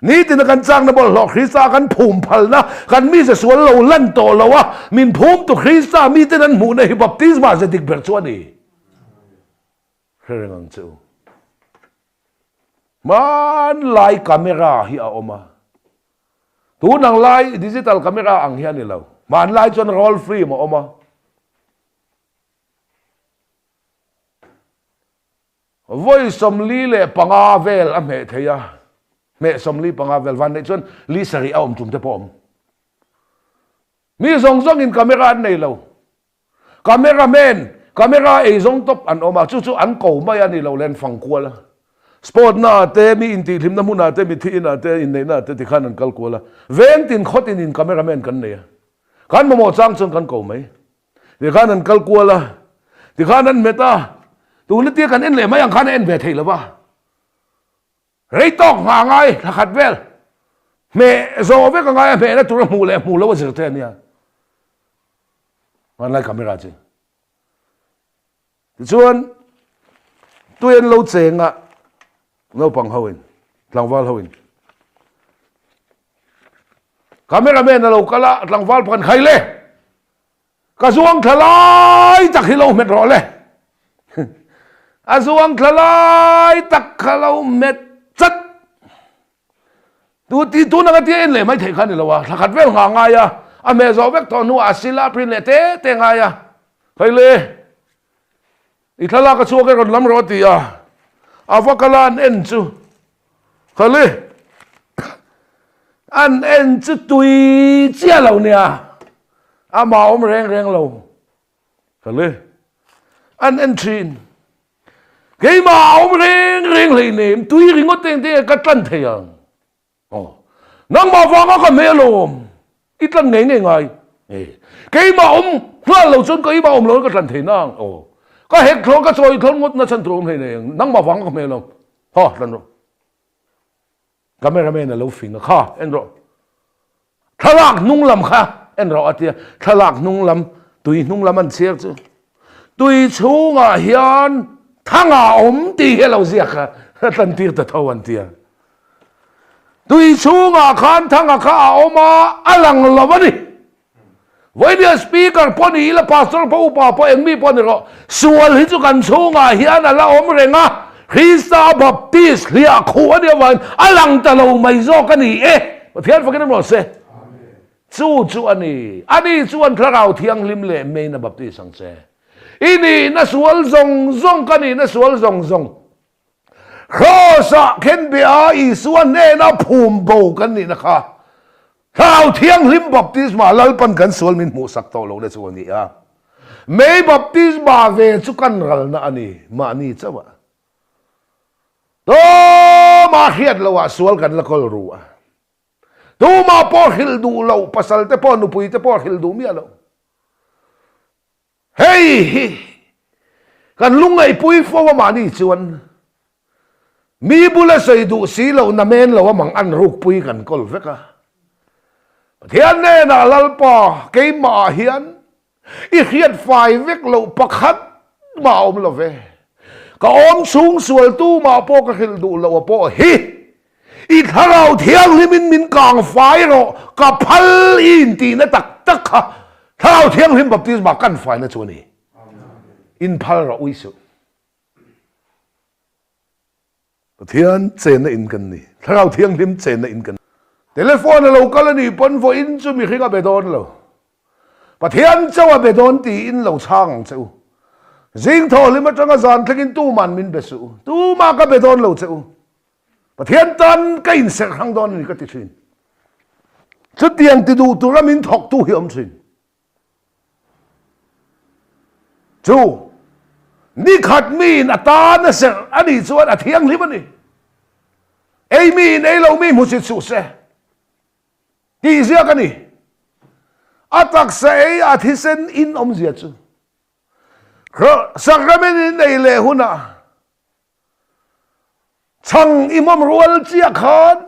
Nitina kan chakna bawlhhlawh Krista kan phum phalna kan mize sual lo lan tawh lo a min phumtu Krista miten an hmuhna hi baptisma ze dik ber chu a ni. Hre reng ang che u. Hmanlai camera hi a awm a. Tun ang lai digital camera ang hi a ni lo. Hmanlai chuan roll film a awm a. Vawi 45 vel a hmeh thei a, hmeh 45 vel van neih chuan li sarih a awm tum te pawh a awm. Mi zawng zawngin camera an nei lo. Camera man, camera ei zawng tawp an awm a, chu chu an ko mai a ni lo len fang kual a. Sport na ah te, mi intihhlimna hmun ah te, mithi in ah te, inneihna ah te tikhan an kal kual a. Veng tin khaw tin in camera man kan nei a. Kan mamawh chang chuan kan ko mai. Tikhan an kal kual a, tikhan an hmet a, tuna tia kan en leh mai ang khan a en ve thei lo va. Rei tawk nghah ngai thla khat vel hmeh zawh vek a ngai a, hmehna tur a hmuh leh hmuh lo a zir te a nia. Hmanlai camera chu. Tichuan tui an lo cheng a, naupang ho in, tlangval ho in. Camera man a lo kal a, tlangval pakhat khai le! Ka zuang thla lai tak hi lo hmet rawh le. A zuang thla lai tak kha lo hmet chat. Tu ti tun anga tia en leh mai theih kha ni lo a, thla khat vel nghah ngai a, a hmeh zawh vek tawh hnuah a sil a, a print leh te te ngai a. Hei le. I thlalak a chhuak e rawn lam rawh a ti a, a va kal a an en chu Khali an en chu tui chiah lo nia, amah awm reng reng lo Khali an en thin keimah awm reng reng hleinem tui ringawt eng te ka tlan thei ang. Aw, nangmah vanga ka hmel awm, i tlan ngei ngei ngai. E, keimah awm nghal lo chuan keimah awm lo ka tlan thei nang. Aw, ka hek thlawn ka chawi thlawn ngawt na chhan tur awm hlei nei ang, nangmah vanga ka hmel awm. Ha, tlan rawh. Cameraman a lo fing a, kha, en rawh. Thlalak hnung lam kha en rawh a tia, thlalak hnung lam, tui hnung lam an chhiar chu. Tui chhungah hian thanga awm tih hi a lo ziak a, a tlan tir ta tho an tia. Tui chhungah khan thanga kha a awm a, a lang lo a ni. Vawinia speaker pawh ni ila, pastor pawh upa pawh eng mi pawh ni rawh, sual hi chu kan chhungah hian a la awm reng a, Krista baptist hliah khuh a nih avangin a lang ta lo mai zawk a ni e. Pathian fakin awm rawh se. Chu chu a ni. Ani chuan Thlarau Thianghlim leh meiin a baptist ang che. I nihna sual zawng zawng ka nihna sual zawng zawng Kraws-ah khenbeh a Isua hnena phum bo kan nihna kha Thlarau Thianghlim baptisma Lalpan kan sual min hmuhsak tawh lohna chu a ni a. Mei baptisma ve chu kan ralna a ni, mahni chauh a. Tumah hriat loah sual kan la kawl ru a. Tumah pawh hrilh duh loh, pasal te pawh nupui te pawh hrilh duh miah loh. Hei hi kan lungngaihpui fo a mahni chuan mi bula sawi duh si loh na men lo amang an rukpui kan kawl vek a. Pathian hnenah Lalpa keimah ah hian i hriat fai vek loh pakhat mah a awm lo ve. Ka awm chhung sual tumah pawh ka hrilh duh loh a pawh hi I thlarau thianghlimin min kang fai rawh, ka phal i intihna tak tak kha Thlarau Thianghlim baptisma kan faina chu a ni. Inphal rawh ui suh. Pathian chenna in kan ni. Thlarau Thianghlim chenna in kan ni. Telephone a lo kal a nih pawn vawiin chu mihring a be dawn lo. Pathian chauh a be dawn tiin lo chhang ang che u. Zing thawhhlim atanga zan thlengin tuman min be suh u. Tumah ka be dawn lo che u. Pathian tan ka inserh hrang dawn a ni ka ti thin. Chutiang ti duh tura min thawktu hi awm thin. Chu nikhat miin a tan a serh a nih chuan a thianghlim a ni. Ei miin ei lo mi hmusit suh se. Tih ziak a ni. A taksa ei a thisen in awmzia chu. Sacrament in ei leh hunah Chhang i hmawm rual chiah khan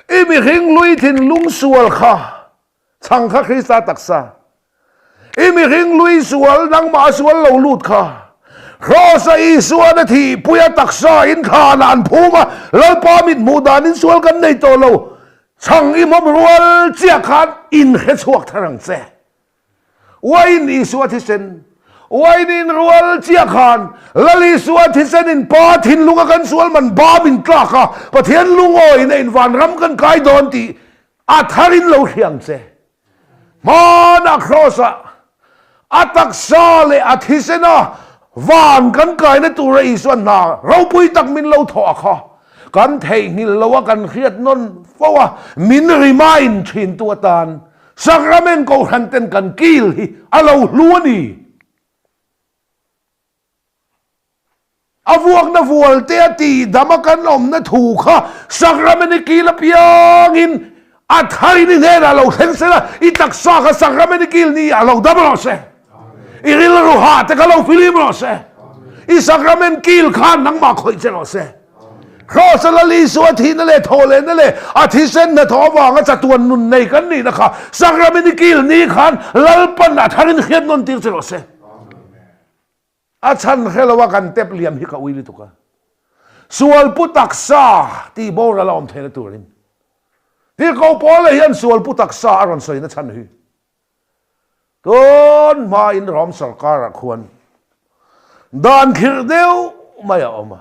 i mihring hlui thinlung sual kha chhang kha Krista taksa i mihring hlui sual nangmah a sual lo lut kha Kraws-a Isuan a thihpui a taksa in thlanah an phum a, Lalpa mit hmuh danin sual kan nei tawh lo, chhang i hmawm rual chiah khan inhre chhuak thar ang che. Uain Isua thisen, uain in rual chiah khan Lal Isua thisen in Pa thinlunga kan sual man bam in tlak a, Pathian lungawiin a in vanram kan kai dawn tih a thar in lo hriang che. Hmanah Kraws-ah a taksa leh a thisena van kan kaina tura Isua hna ropui tak min lo thawh a kha kan theihnghilh lo a, kan hriat nawn fo a, min remind thintu atan Sacrament Kohhran ten kan kil hi a lo hlu a ni. A vuakna vualte a tihdam a kan awmna thu kha Sacrament i kil apiangin a tharin i hnenah lo thleng se la, i taksa kha Sacrament i kil ni ah lo dam rawh se. I rilru hah te kha lo filim rawh se. I Sacrament kil khan nangmah khawih che rawh se. Kraws-a Lal Isua thihna leh thawhlehna leh a thisen hnathawh avanga chatuan nun nei kan nihna kha Sacrament i kil ni khan Lalpan a tharin hriat nawn tir che rawh se. A chhan hre lo a kan tep liam hi ka ui lutuk a. Sual pu taksa tih boral a awm theihna turin Tirhkoh Paula hian sual pu taksa a rawn sawina chhan hi tun hmain Rom sorkarah khuan dan khirh deuh mai a awm a.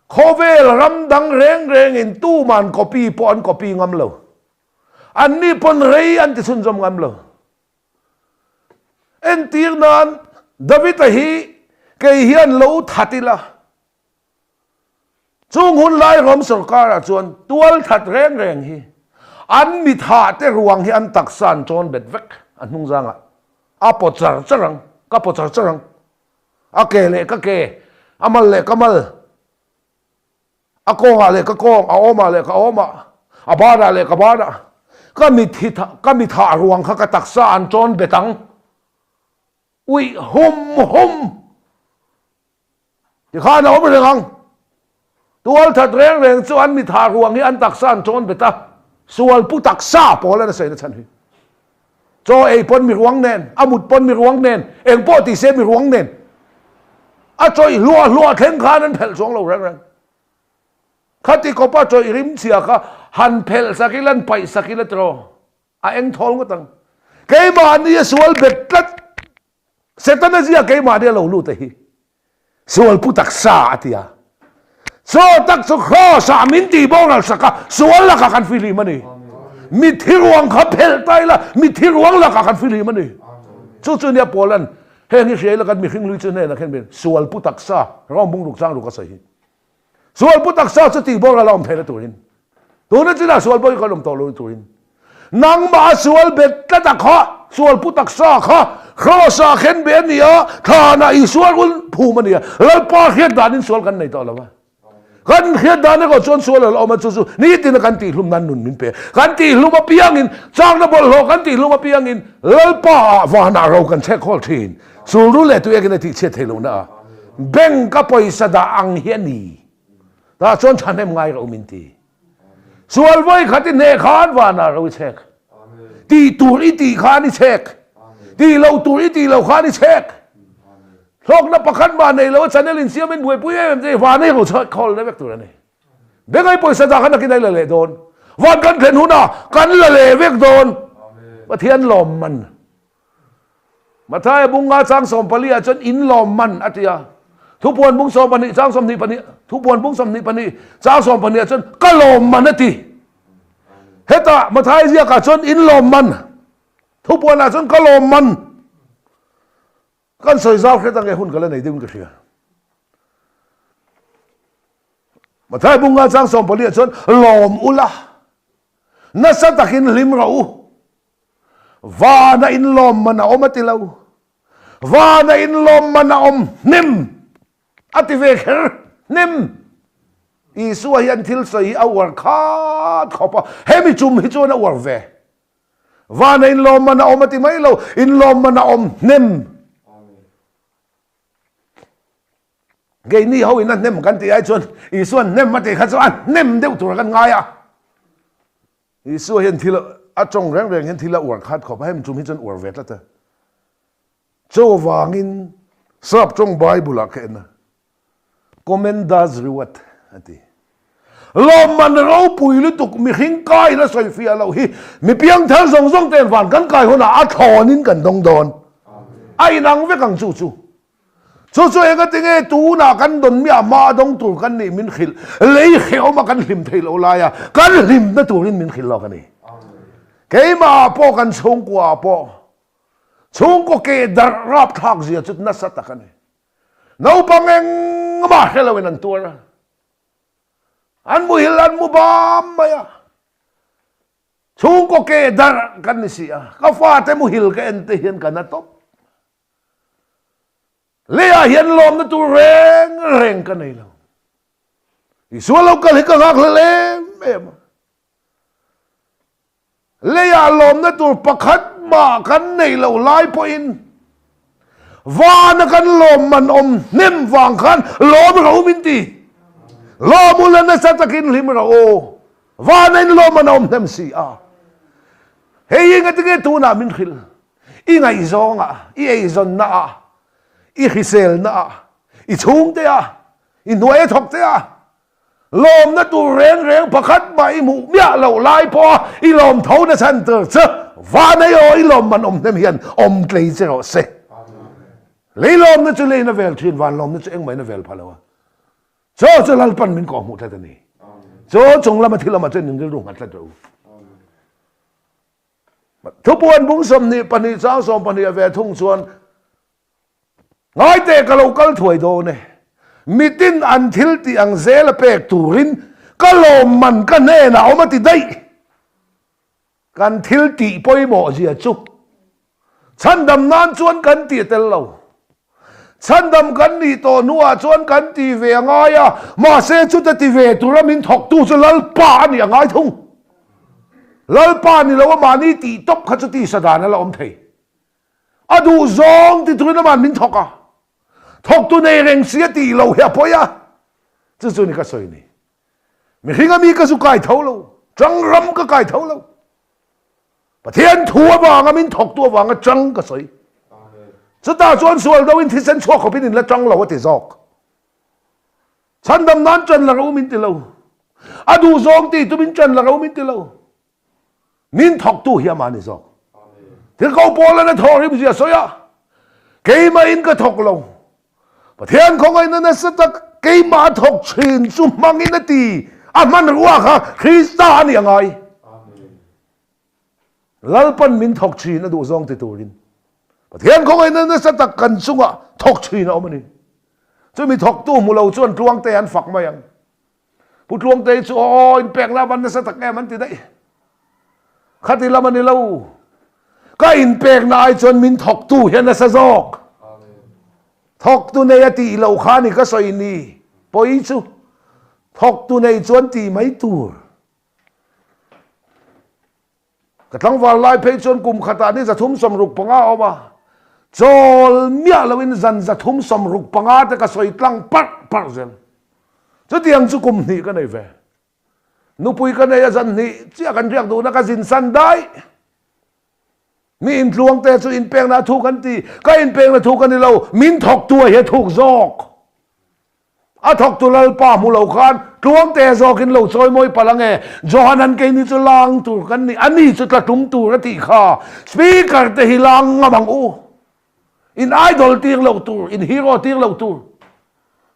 Khawvel ram dang reng rengin tuman copy pawh an copy ngam lo. Anni pawn rei an ti chhunzawm ngam lo. Entir nan David-a hi kei hian lo that ila, chung hun lai Rom sorkar-ah chuan tual that reng reng hi an mi thah te ruang hi an taksa an chawn bet vek a hnung zangah a paw char char ang, ka paw char char ang, a ke leh ka ke, a mal leh ka mal. A kawngah leh ka kawng, a awmah leh ka awmah, a banah leh ka banah, ka mithi ka mithah ruang kha ka taksa an tawn bet ang. Uih hum hum! Tikhan a awm reng ang. Tualthat reng reng chu an mithah ruang hi an taksa an tawn bet a, sual pu taksa pawl an a sawi na chhan hi. Chaw ei pawn mi ruang nen, a mut pawn mi ruang nen, eng pawh ti se mi ruang nen. A chawih hluah hluah thleng khan an phelh chuang lo reng reng. Khati kawpa chawih rim chhia kha han phelh sak ila, han paih sak ila tiraw, a eng thawl ngawt ang. Keimahni a sual bet tlat. Setana zia keimahni a lo lut a hi. Sual pu taksa a ti a. Chaw tak chu Kraws ah min tih boral sak a, sual lakah kan fihlim a ni. Mitthi ruang kha phelh ta ila, mitthi ruang lakah kan fihlim a ni. Chu chu nia Paula'n heng hi hria ila kan mihring lui chu hnenah khin min sual pu taksa Rom bungruk chang ruk a sawi hi. Sual pu taksa chu tih boral a awm theihna turin Tuna chinah sual pawh hi kan awm tawh lo turin nangmah a sual bet tlat a kha, sual pu taksa kha Kraws-ah khen be a ni a, thlanah Isua rul phum a ni a, Lalpa hriat danin sual kan nei tawh lo a. Kan hriat dan erawh chuan sual a la awm a, chu chu nitina kan tihhlum nan nun min pe. Kan tihhlum apiangin, chakna bawlhhlawh kan tihhlum apiangin Lalpa-ah vanah ro kan chhek hawl thin. Sulru leh tuiakin a tihchhiat theih lohna a bank-a pawisa dah ang hi a ni. Tah chuan thahnem ngai ro min ti. Sual vawi khat i hneh khan vanah ro i chhek. Tih tur i tih khan i chhek. Tih lo tur i tih lo khan i chhek. Hlawkna pakhat mah nei lo a channel in siam in buaipui em em che van ei ro chhek khawl na vek tur a ni. Bengai pawisa dah khan nakin ai la leh dawn. Van kan thlen hunah kan la leh vek dawn. Pathian lawmman. Mathaia bung nga chang 14 ah chuan in lawm man a ti a. Thupuan bung 12 chang 22, Thupuan bung 22 chang 12 ah chuan ka lawm man a ti. Hetah Mathaia ziakah chuan in lawm man, Thupuan ah chuan ka lawm man. Kan sawi zau hret ange hun ka la nei deuhin ka hria. Mathaia bung nga chang 14 ah chuan lawm ula, nasa takin hlim rawh u. Vana inlawm man a awm a ti lo. Vana inlawm man a awm hnem a ti ve kher hnem. Isua hian thil sawi hi a uar khat khawp a, hemi chum hi chuan a uar ve. Vana inlawm man a awm a ti mai lo, inlawm man a awm hnem. Keini ho in a hnem kan tih ai chuan Isua'n hnem a tih kha chu a hnem deuh tur kan ngai a. Isua hian thil a tawng reng reng hian thil a uar khat khawp a, hemi tum hi chuan uar ve tlat a. Chuvangin Sap tawng Bible ah ka en a, Commendas reward a ti. Lawmman ropui lutuk mihring kai la sawi fiah loh hi mi piangthar zawng zawng ten van kan kai hunah a thlawnin kan dawng dawn. A inang vek ang chu chu. Chu chu enga tinge tunah kan dawn miah hma a dawng tur kan nih min hrilh, lei hrehawm a kan hlim theih loh lai a kan hlimna turin min hrilh lawk a ni. Keimah ah pawh kan chhungkua ah pawh chhungkaw keh darh rapthlak zia chu nasa tak a ni. Naupang engmah hre loin an tuar a, an muhil an mu bam mai a. Chhungkaw keh darh kan ni si a, ka fate muhil ka en te hian ka na tawp. Leiah hian lawmna tur reng reng ka nei lo. Isua lo kal hi ka nghakhlel em em a. Leiah lawmna tur pakhat mah kan neih loh lai pawhin vana kan lawmman awm hnem vang khan lawm rawh u min ti. Lawm ula nasa takin hlim rawh u. Vana in lawmman a awm hnem si a. Hei hi ngatinge tunah min hrilh? I ngaihzawngah, i eizawnnaah, i hriselnaah, i chhungteah, i hnuaia thawkteah, lawmna tur reng reng pakhat mah i hmuh miah loh lai pawha i lawm tho na chhan tur chu vanei aw i lawmman awm hnem hian awm tlei che rawh se. Lei lawmna chu leina vel thin, van lawmna chu engmah in a vel pha lo a. Chaw chu Lalpan min kawhhmuh tlat a ni. Chaw chung lama thil awmah chuan in rilru nghat tlat rawh u. Thupuan bung 22 chang 12 a ve thung chuan, Ngaite ka lo kal thuai dawn e, mitin an thil tih ang zel a pek turin ka lawmman ka hnenah awm a ti daih. Kan thil tih pawimawh zia chu chhandam nan chuan kan tih a tel lo. Chhandam kan nih tawh hnuah chuan kan ti ve a ngai a, mahse chuta ti ve tura min thawktu chu Lalpa a nih a ngai thung. Lalpa ni lo a mahni tih tawp kha chu tisa dan a la awm thei. A duh zawng ti turin aman min thawk a, thawktu nei reng si a tih lo hi a pawi a, chu chu ni ka sawi ni. Mihring a mi ka zu kai tho lo, chang ram ka kai tho lo. Pathian thu avanga min thawktu avanga chang ka sawi. Chutah chuan sual do in thisen chhuak khawpin in la chang lo a ti zawk. Chhandam nan chan la ro min ti lo. A duh zawng ti tumin chan la ro min ti lo. Min thawktu hi amah ni zawk. Tirhkoh Paula'n a thawhrim zia sawi a, Keimahin ka thawk lo. Pathian khawngaihna nasa tak keimah a thawk thin chu hmangin a ti. A hmanrua kha Krista a nih a ngai. Lalpan min thawk thin a duh zawng ti turin Pathian khawngaihna nasa tak kan chungah thawk thin a awm a ni. Chumi thawktu hmu lo chuan tluangte an fak mai ang. Pu Tluangtei chu aw inpekna a van nasa tak em an ti daih. Khati lam a ni lo. Ka inpekna ai chuan min thawktu hian nasa zawk. Thawktu nei a tih loh kha ni ka sawi ni. Pawi chu thawktu nei chuan tih mai tur. Ka tlangval lai phei chuan kum khatah ni 365 a awm a, chawl miah loin zan 365 te ka sawi tlang parh parh zel. Chutiang chu kum hnih ka nei ve. Nupui ka nei a zan hnih chiah kan riak duhna ka zin san daih. Mi intluang te chu inpekna a thuk an ti, ka inpekna thuk a ni lo, min thawktu a hi a thuk zawk. A thawktu Lalpa hmu lo khan Tluangte zawkin lo chawimawi palh ange, Johanan keini chu lang tur kan ni, ani chu tla tum tur a tih kha, Speaker te hi lang ngam ang u, in idol tir loh tur, in hero tir loh tur,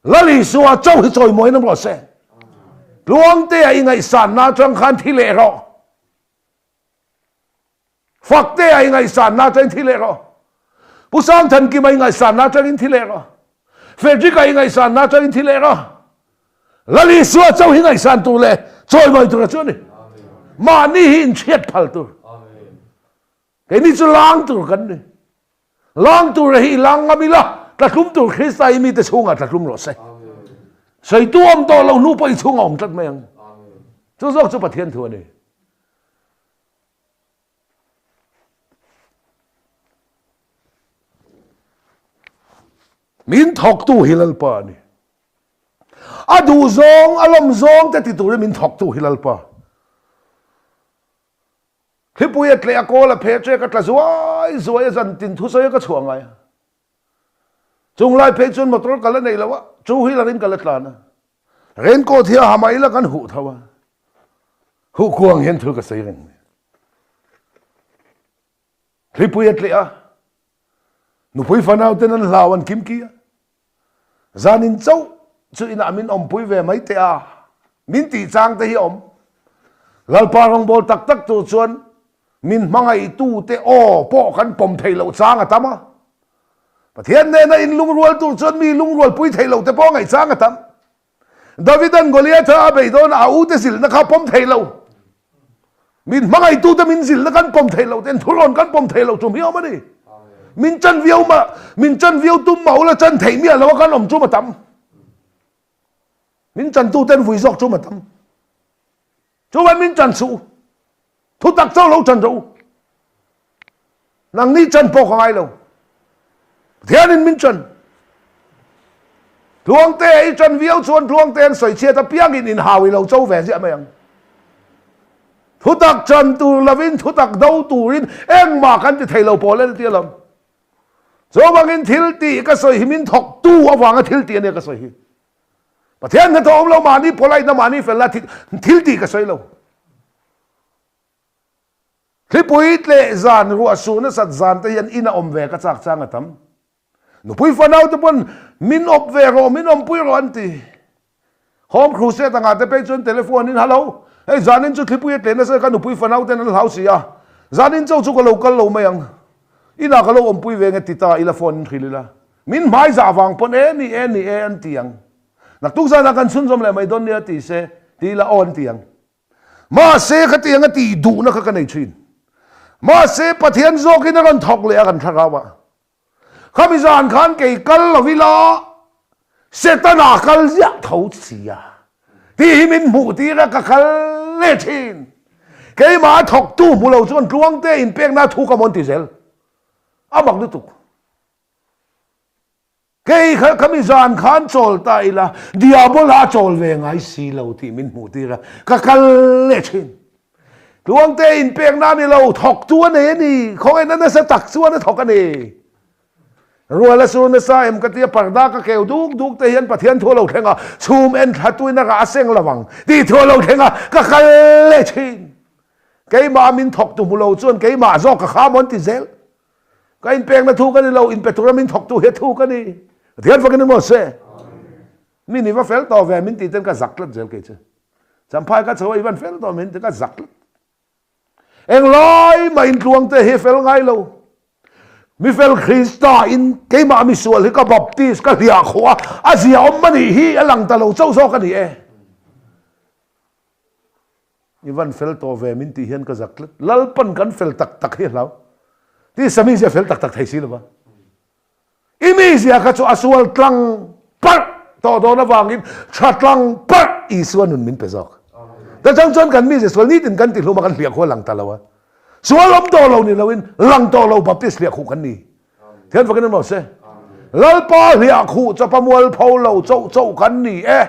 Lal Isua cho hi chawimawi na rawh se, Tluangtea i ngaihsanna atang khan thi leh rawh. Fakte a i ngaihsanna atangin thi leh rawh. Pu Sangthankima i ngaihsanna atangin thi leh rawh. Frederick-a i ngaihsanna atangin thi leh rawh. Lal Isua chauh hi ngaihsan tur leh chawimawi tura chu a ni. Mahni hi inchhiat phal tur. Keini chu lang tur kan ni. Lang tur hi i lang ngam ila, tlatlum tur Krista i mite chhungah tlatlum rawh se. Sawitu awm tawh lo hnu pawh i chhungah awm tlat mai ang. Chu zawk chu Pathian thu a ni. Min thawktu hi Lalpa a ni. A duh zawng, a lawm zawng te ti turin min thawktu hi Lalpa. Thlipui a tleh a kawl a phe ṭek a tla zuai zuai a zan tin thusawi a ka chhuah ngai a. Chung lai phei chuan motor ka la nei lo a, two wheeler in ka la tlan a. Raincoat hi a ha mah ila kan huh tho a, huh kuang hian thil ka sawi reng mai. Thlipui a tleh a, nupui fanau ten an hlau an kim ki a, zanin chauh chu inah min awmpui ve mai teh a, min tih chang te hi a awm. Lalpa rawngbawl tak tak tur chuan. Min hmangaihtute aw pawh kan pawm theih loh chang a tam a. Pathian nena inlungrual tur chuan mi lungrualpui theih lohte pawh ngaih chang a tam. Davida'n Goliatha a beih dawn a ute zilhna kha pawm thei lo. Min hmangaihtute min zilhna kan pawm theih loh ten thurawn kan pawm theih loh tum hi a awm a ni. Min chan viau mah, min chan viau tum mah ula chan theih miah lo a kan awm tum a tam. Min chantuten vui zawk tum a tam. Chuan min chan suh u. Thutak chauh lo chan rawh u. Nangni chan pawh ka ngai lo. Pathianin min chan. Tluangte i chan viau chuan Tluangte an sawi chhiat apiangin inhau i lo cho ve ziah mai ang. Thutak chan tur lovin thutak do turin engmah kan ti thei lo pawl en a ti alawm. Chuvangin thil tih ka sawi hi min thawktu avanga thil tih ania ka sawi hi. Pathian hnathawh awm lo mahni polite na mahni fel na thil tih ka sawi lo. Thlipui tleh zan ruah su nasat zan te hian in a awm ve ka chak chang a tam. Nupui fanau te pawn min awp ve rawh min awmpui rawh an ti. Home crusade anga te phei chuan telephone in hallo hei zanin chu thlipui a tleh nasa ka nupui fanau ten an hlau si a zanin chauh chu ka lo kal lo mai ang inah ka lo awmpui ve nge ti ta ila phone in hrilh ila. Min hmai zah vang pawn e ni e ni e an ti ang. Naktuk zanah kan chhunzawm leh mai dawn nia ti se ti ila aw an ti ang. Mahse khatiang a tih duhna kha ka nei thin. Mahse Pathian zawkin a rawn thawk leh a kan thlarau ah. Khami zan khan kei kal lo ila Setana kal ziah tho sia tih hi min hmuh tir a ka kal leh thin. Keimah a thawktu hmu lo chuan tluangte inpekna thu ka mawn ti zel. A mak lutuk. Kei kha khami zan khan chawl ta ila, Diabola a chawl ve ngai si lo tih min hmuh tir a, ka kal leh thin. Tluangte inpekna a ni lo, thawktu a nei a ni, khawngaihna nasa tak chuan a thawk a ni. Rual a sur nasa em ka tia parda ka keu duk duk te hian Pathian thu a lo thleng a, chhum en thla tuin a rah a seng lo ang tih thu a lo thleng a, ka kal leh thin. Keimah min thawktu hmu lo chuan keimah zawk ka kham awn ti zel. Ka inpekna thu ka ni lo, inpe tura min thawktu hi a thu ka ni. Pathian fakin emaw se. Mi ni va fel tawh ve min tih ten ka zak tlat zel kei chu. Champhai ka chho a i van fel tawh min ti ka zak tlat. Englai mah intluang te hi fel ngai lo. Mi fel Krista in keimah mi sual hi ka baptist ka hliah khawh a, a zia awm a nih hi a lang ta lo chauh zawk a ni e. I van fel tawh ve min tih hian ka zak tlat. Lalpan kan fel tak tak hi a hlau. Ti Sami zia fel tak tak thei si lova. I mi zia kha chu a sual tlang parh tawh dawn avangin tha tlang parh Isua nun min pe zawk. Ta chang chuan kan mi zia sual nitin kan ti hlum a kan hliah khu a lang ta lo a. Sual awm tawh lo ni loin lang tawh lo Baptist hliah khuh kan ni. Thian fakin an se. Lalpa hliah khuh chawpa mualpho lo chauh chauh kan ni e.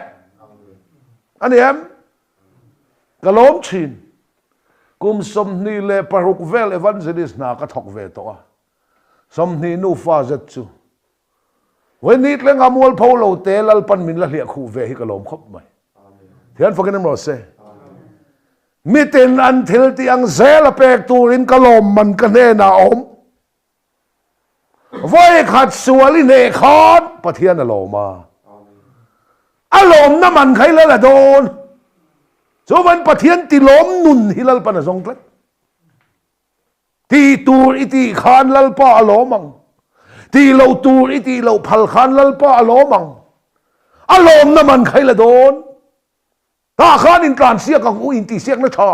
A ni em? Ka lawm thin. Kum 26 vel evangelist hna ka thawk ve tawh a. 20 nufa zet chu. Vawiin tlenga mualpho lo te Lalpan min la hliah khuh ve hi ka lawm khawp mai. Thian fakin em rawh se. Mitin an thil tih ang zel a pek turin ka lawm man ka hnenah a awm. Vawi khat sual i hneh khan Pathian a lawm a. A lawmna man kha i lal a dawn. Chuvan Pathian ti lawm nun hi Lalpan a zawng tlat. Tih tur i tih khan Lalpa a lawm ang. Tih loh tur i tih loh phal khan Lalpa a lawm ang. A lawmna man kha i la dawn. Tah khan intlansiak ang u intihsiakna tha.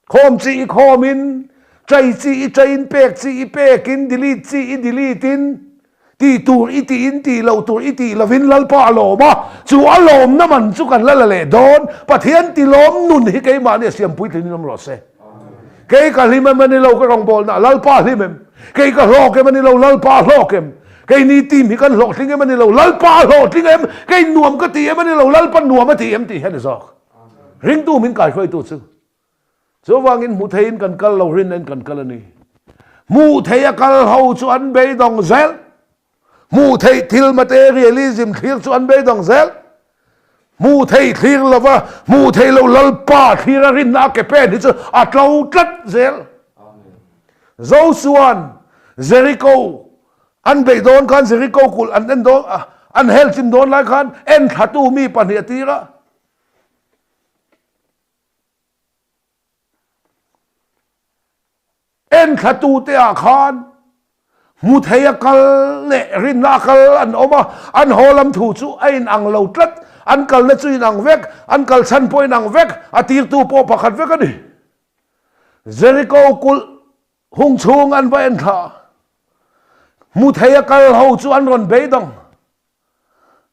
Khawm chi i khawm in, chai chi i chai in, pek chi i pek in, delete chi i delete in, tih tur i tih in, tih loh tur i tih lo in Lalpa a lawm a, chu a lawmna man chu kan la la leh dawn. Pathian ti lawm nun hi keimahni a siam puitlin in awm rawh se. Kei ka hlim em a ni lo ka rawngbawlna, Lalpa a hlim em? Kei ka hlawk em a ni lo, Lalpa a hlawk em? Keini team hi kan hlawhtling em a ni lo, Lalpa a hlawhtling em? Kei nuam ka ti em a ni lo, Lalpa nuam a ti em tih hian i zawk. Ringtu min kaihruaitu chu. Chuvangin hmu theiin kan kal lo, rinna in kan kal a ni. Hmuh thei a kal ho chu an beidawng zel. Hmuh theih thil materialism thlir chu an beidawng zel. Hmuh theih thlir lova, hmuh theih lo Lalpa thlir a rinna a ke pen hi chu a tlo tlat zel. Josua'n Jericho an beih dawn khan Jericho kulh an en dawn, an hel chim dawn lai khan enthlatu mi pahnih a tir a. Enthlatute ah khan hmu thei a kal leh rinna a kal an awm a, an haw lam thu chu a inang lo tlat, an kalna chu inang vek, an kal chhan pawh inang vek, a tirtu pawh pakhat vek a ni. Jeriko kulh hung chhung an va enthla, hmu thei a kal ho chu an rawn beidawng.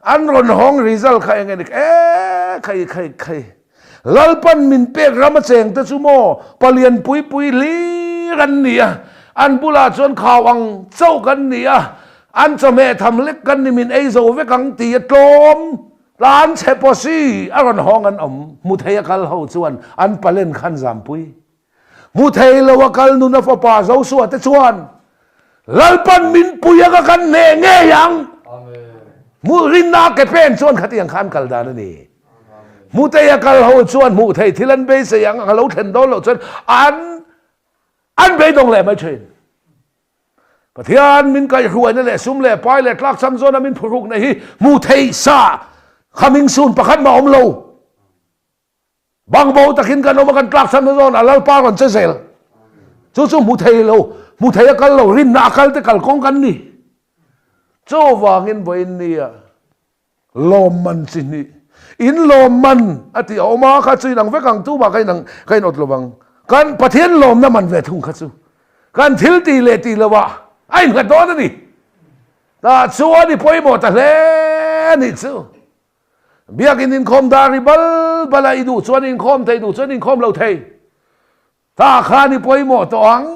An rawn hawng result kha eng eng e khai khai khai. Lalpan min pek ram a cheng te chu maw palian pui pui hlir an ni a, an bulah chuan khau ang chauh kan ni a, an chawhmeh tham lek kan ni min ei zo vek ang ti a tlawm tlan chhe pawh si a rawn hawng an awm hmu thei a kal ho chuan an palen khan zampui. Hmu thei lo a kal nun a fapa Joshua te chuan Lalpan min pui anga kan hneh ngei ang. Hmuh rinna ke pen chuan khatiang khan kal dan a ni. Hmu thei a kal ho chuan hmuh theih thil an beisei ang a lo thlen dawn loh chuan an an beidawng leh mai thin. Pathian min kaihhruaina leh sum leh pai leh tlakchham zawna min phurhukna hi hmuh theih sa khaming sun pakhat mah awm lo. Bangbo takin kan awm a, kan tlak chhan na zawn a Lalpa rawn che zel. Chu chu hmu thei lo, hmu thei a kal lo, rinna a kal te kal kawng kan ni. Chuvangin vawiin nia lawmman chi hnih, in lawmman a tih a awm a, kha chu inang vek ang, tumah ka inang ka inawt lo vang. Kan Pathian lawmna man ve thung kha chu kan thil tih leh tih lovah a innghat dawn a ni. Tah chuan i pawimawh ta hle a nih chu. Biakin inkhawm dar i bal bal a, i duh chuan inkhawm thei, duh chuan inkhawm lo thei. Tah khan i pawimawh tawh ang.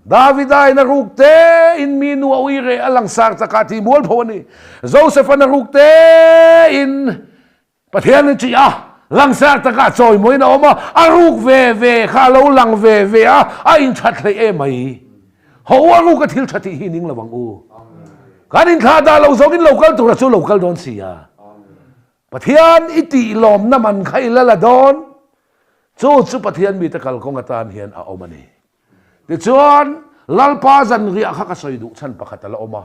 Davida in a ruk te in mi nu a ui reh a langsar chakah tih mual pho a ni. Joseph-an a ruk te in Pathian a chih a, langsar takah chawimawiin a awm a, a ruk ve ve kha a lo lang ve ve a, a inthat hleih em mai. Ho u a ruk a thil tha tih hi ning lo ang u. Kan inthlah dah lo zawngin lo kal tura chu lo kal dawn si a. Pathian i tih lawmna man kha i la la dawn. Chu chu Pathian mite kalkawng atan hian a awm a ni. Tichuan, Lalpa zanriah kha ka sawi duh chhan pakhat a la awm a,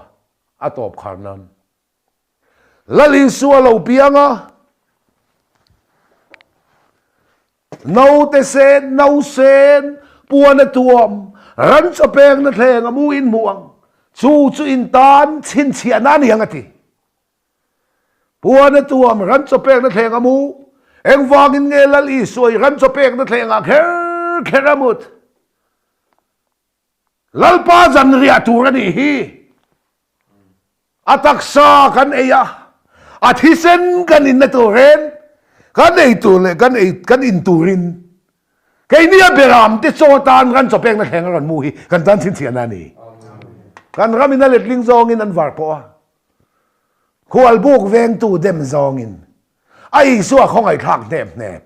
a tawp khar nan. Lal Isua lo piang a. Naute sen, no sen, puan a tuam, ran chaw pekna thleng a mu in hmuh ang, chu chu in tan chhinchhiahna a ni ang a ti. Puan a tuam, ran chaw pekna thleng a mu, engvangin nge Lal Isua i ran chaw pekna thlengah kher kher a mut? Lalpa zanriah tur a nih hi. A taksa kan ei a, a thisen kan inna turin, kan ei tur leh kan ei kan in turin keini a beram te chaw atan ran chaw pekna thleng a rawn mu hi kan tan chhinchhiahna a ni. Kan ramin a letling zawngin an var pawh a, khualbuk vengtu dem zawngin A Isua khawngaihthlak hnep hnep.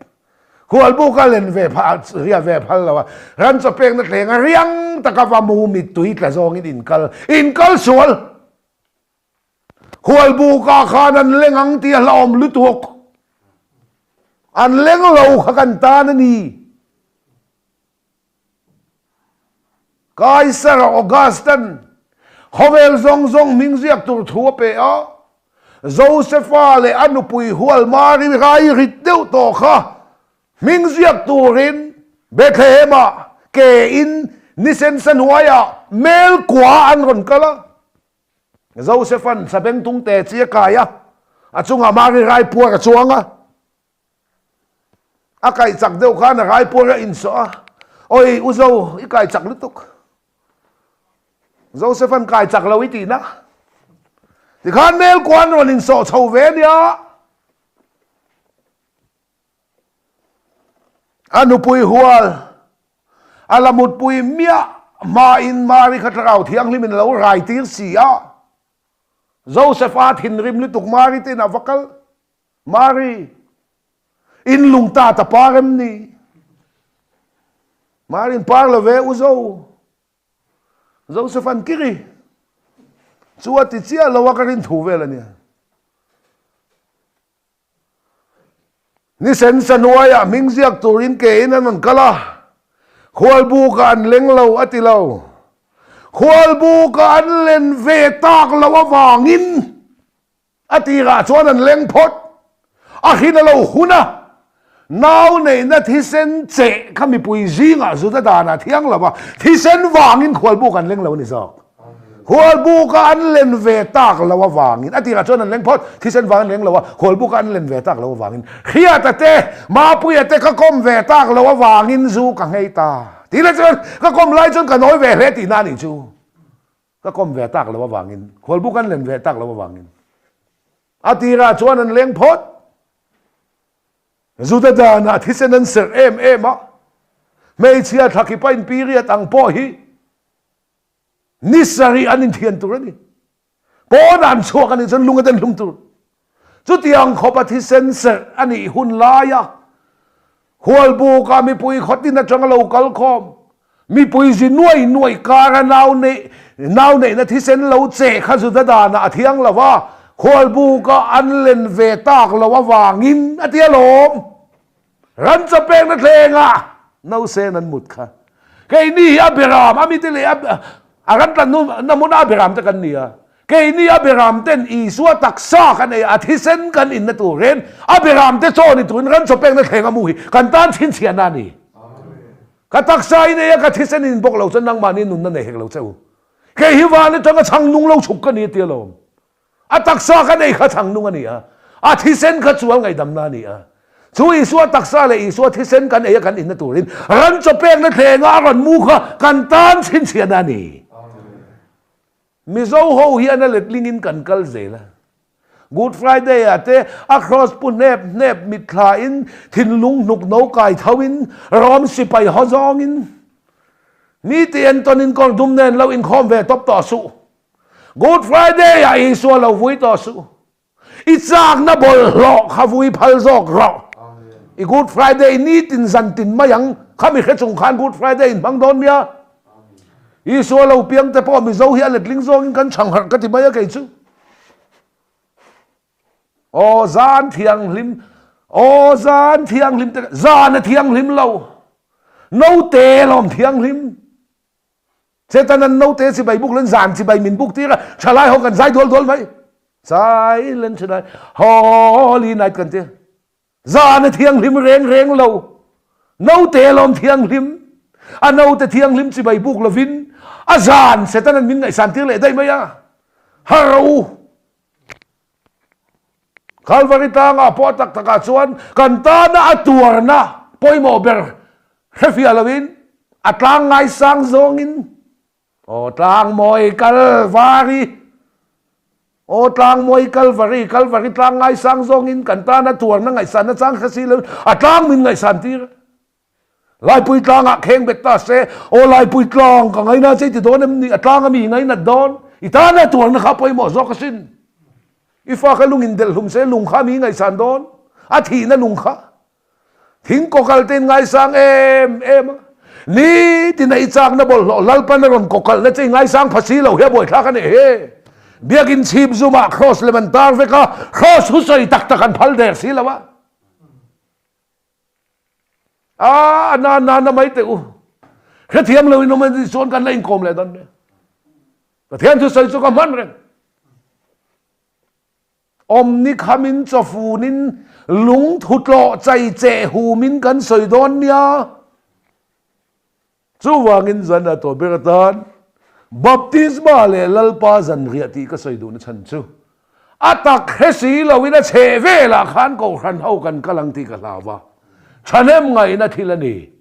Khualbuk a len ve phah ria ve phal lo a, ran chaw pekna thleng a riang taka va mu mittui tla zawngin in kal in kal sual. Khualbukah khan an leng ang tih a hlauhawm lutuk. An leng lo kha kan tan a ni. Kaisar Augustan khawvel zawng zawng hming ziak tur thu a pe a, Josefa leh a nupui hual Mari rai rit deuh tawh kha hming ziak turin Bethlehem-ah ke in nisen sa hnuaiah mel kua an rawn kal a. Josephan sabengtung te chi a kai a, a chungah Mari rai puar a chuang a. A kaih chak deuh khan a raipuar a insawh a, Awi u Zo, i kai chak lutuk. Joseph-a'n kai chak lo i tihna. Tikhan mel kuan rawn insawh chho ve a nia. A nupui hual a la mutpui miah hmain Mari kha thlarau thianghlimin a lo rai tir si a. Joseph-a thinrim lutuk Mari te inah va kal. Mari, in lung ta ta par em ni? Mari in par lo ve u Zo. Joseph an kiri. Chu a ti chiah lo a ka rin thu vel a nia. Ni sen sa hnuaiah hming ziak turin ke in an rawn kal a. Khualbukah an leng lo a ti lo. Khualbukah an len ve tak lo avangin A tirah chuan an leng phawt. A hrin a lo hun a. Nau neihna thisen cheh kha mipui zingah Juda danah thiang lo va, thisen vangin khualbuk an leng lo a ni zawk. Khualbuka an len ve tak lo avangin, a tirah chuan an leng phawt, thisen vangin an leng lo a, khualbuka an len ve tak lo avangin, Hriata te, Mapuia te ka kawm ve tak lo avangin zu ka nghei ta. Tih leh chuan ka kawm lai chuan ka nawi ve hle tihna a nih chu. Ka kawm ve tak lo avangin, khualbuk an len ve tak lo avangin. A tirah chuan an leng phawt. Juda danah thisen an serh em em a, hmeichhia thlakhipa in period ang pawh hi ni sarih an inthian tur a ni. Pawnah an chhuak a nih chuan lung a den hlum tur. Chutiang khawpa thisen serh a nih hun laia Hualbukah mipui khawtin atanga lo kal khawm, mipui zi nuai nuai kara nau neih nau neihna thisen lo cheh kha Juda danah a thiang lo va, Hualbukah an len ve tak lo avangin a ti alawm. Ran chaw pekna thlengah nausen an mut kha. Keini hi a beram, a mite leh a ran tlan na hmuna a beram te kan ni a. Keini a beram ten Isua taksa kan ei a, a thisen kan inna turin a beram te chaw ni turin ran chaw pekna thleng a mu hi kan tan chhinchhiahna a ni. Ka taksa in ei a, ka thisen in bawk lo chuan nangmahni nunna nei hek lo che u. Kei hi van atanga chhang nung lo chhuk ka ni a ti alawm. A taksa kan ei kha chhang nung a ni a, a thisen kha chual ngaihdamna a ni a. Chu Isua taksa leh Isua thisen kan ei a kan inna turin ran chaw pekna thlenga a rawn mu kha kan tan chhinchhiahna a ni. Mizo ho hian a letlingin kan kal zel a. Good Friday ah te a kraws pu hnep hnep mitthla in thinlung hnuk no kai tho in Rom sipai haw zawng in mi ti entawn in kawr dum nen lo inkhawm ve tawp tawh suh. Good Friday ah Isua lo vui tawh suh. I chakna bawlhhlawh kha vui phal zawk rawh. I Good Friday nitin zantin mai ang. Kha mi hre chung khan Good Friday in hmang dawn nia. Isua lo piang te pawh Mizo hi a letling zawngin kan chhang harh ka ti mai a kei chu. Aw zan thianghlim, aw zan thianghlim te zan a thianghlim lo. Note lawm thianghlim. Setan an note chibai buk len zan chibai min buk tir a, thalai ho kan zai dual dual mai. Silent night, holy night kan ti. Zan a thianghlim reng reng lo. Note lawm thianghlim. A note thianghlim chibai buk lovin a zan Setan an min ngaihsan tir leh daih mai a. Har u. Kalvari tlangah pawh tak takah chuan kan tana a tuarna pawimawh ber hrefiah loin a tlang ngaisang zawngin Aw tlangmawi Kalvari, Aw tlangmawi Kalvari, Kalvari tlang ngaisang zawngin kan tana tuarna ngaihsanna chang hre si loin a tlang min ngaihsan tir. Laipui tlangah kheng bet ta se, Aw Laipui tlang ka ngaina che i ti dawn em ni? A tlang a mi i ngainat dawn? I tana tuarna kha pawimawh zawk asin. I fa kha lung in delh hlum se, lung kha mi i ngaihsan dawn? A thihna lung kha. Thing kawkal te in ngaisang em em a. Nitin a i chakna bawlhhlawh Lalpan a rawn kawkalhna che i ngaisang pha si lo hi a buaithlak a nih hi. Biakin chhip zumah Kraws lem an tar vek a, Kraws thusawi tak tak an phal der si lo a. A na na na mai teh u. Hrethiam lo in awm a nih chuan kan la inkawm leh dawn nia. Pathian thusawi chu ka hman reng. Awmni khamin chawfunin lungthu tlawh chai cheh humin kan sawi dawn nia. Chuvangin zan a tawh ber atan Baptisma leh Lalpa zanriah tih ka sawi duhna chhan chu a tak hre si loin a chheh velah khan Kohhran ho kan kal ang tih ka hlau va, thahnem ngaihna thil a ni.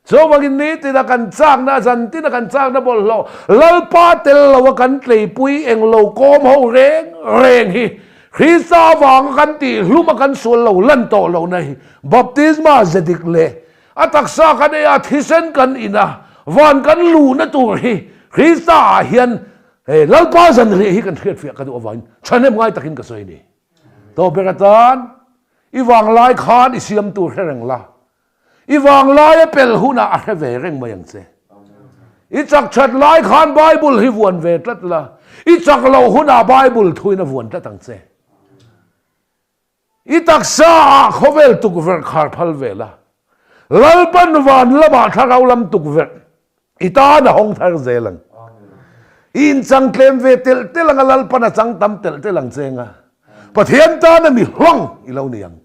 Chuvangin nitina kan chakna, zantina kan chakna bawlhhlawh Lalpa tel loa kan tleipui englo kawm ho reng reng hi Krista avanga kan tihhlum a kan sual lo lan tawh lohna hi Baptisma ze dik leh A taksa kan ei a, thisen kan in a, van kan luhna tur hi Krista ah hian he Lalpa zanriah hi kan hriatfiah ka duh avangin thahnem ngai takin ka sawi a ni. Tawhber atan i vanglai khan i siam tur hre reng la, i vanglai a pel hunah a hre ve reng mai ang che. I chak that lai khan Bible hi vuan ve tlat la, i chak loh hunah Bible thuin a vuan tlat ang che. I taksa ah khawvel tukverh khar phal ve la, Lalpan van lamah thlarau lam tukverh i tan a hawng thar zel ang. I inchang tlem ve telh telh ang a, Lalpan a chang tam telh telh ang che nga, Pathian tana mi hlang i lo ni ang.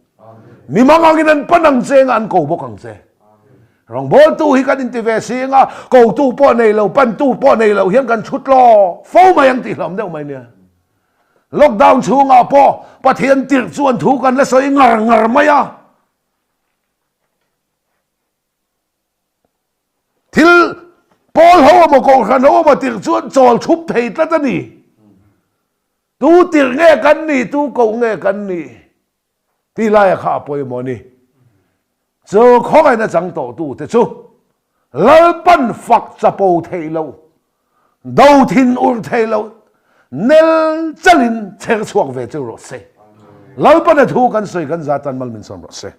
Mi mangangin an pan ang che nga an ko bawk ang che. Rawngbawltu hi kan inti ve si anga kotu pawh nei lo, pantu pawh nei lo hian kan chhut law fo mai ang tih hlawm deuh mai nia. Lockdown chhungah pawh Pathian tirh chuan thu kan la sawi ngar ngar mai a. Thil pawl ho emaw kohhran ho emaw tirh chuan chawl chhup thei tlat a ni. Tu tirh nge kan nih, tu koh nge kan nih tih laia kha a pawimawh a ni. Chu khawngaihna chang tawhtute chu Lalpan fak chapo theih loh, do thin urh theih loh nel chalin chher chhuak ve chu rawh se. Lalpana thu kan sawi kan za tan mal min sawm rawh se.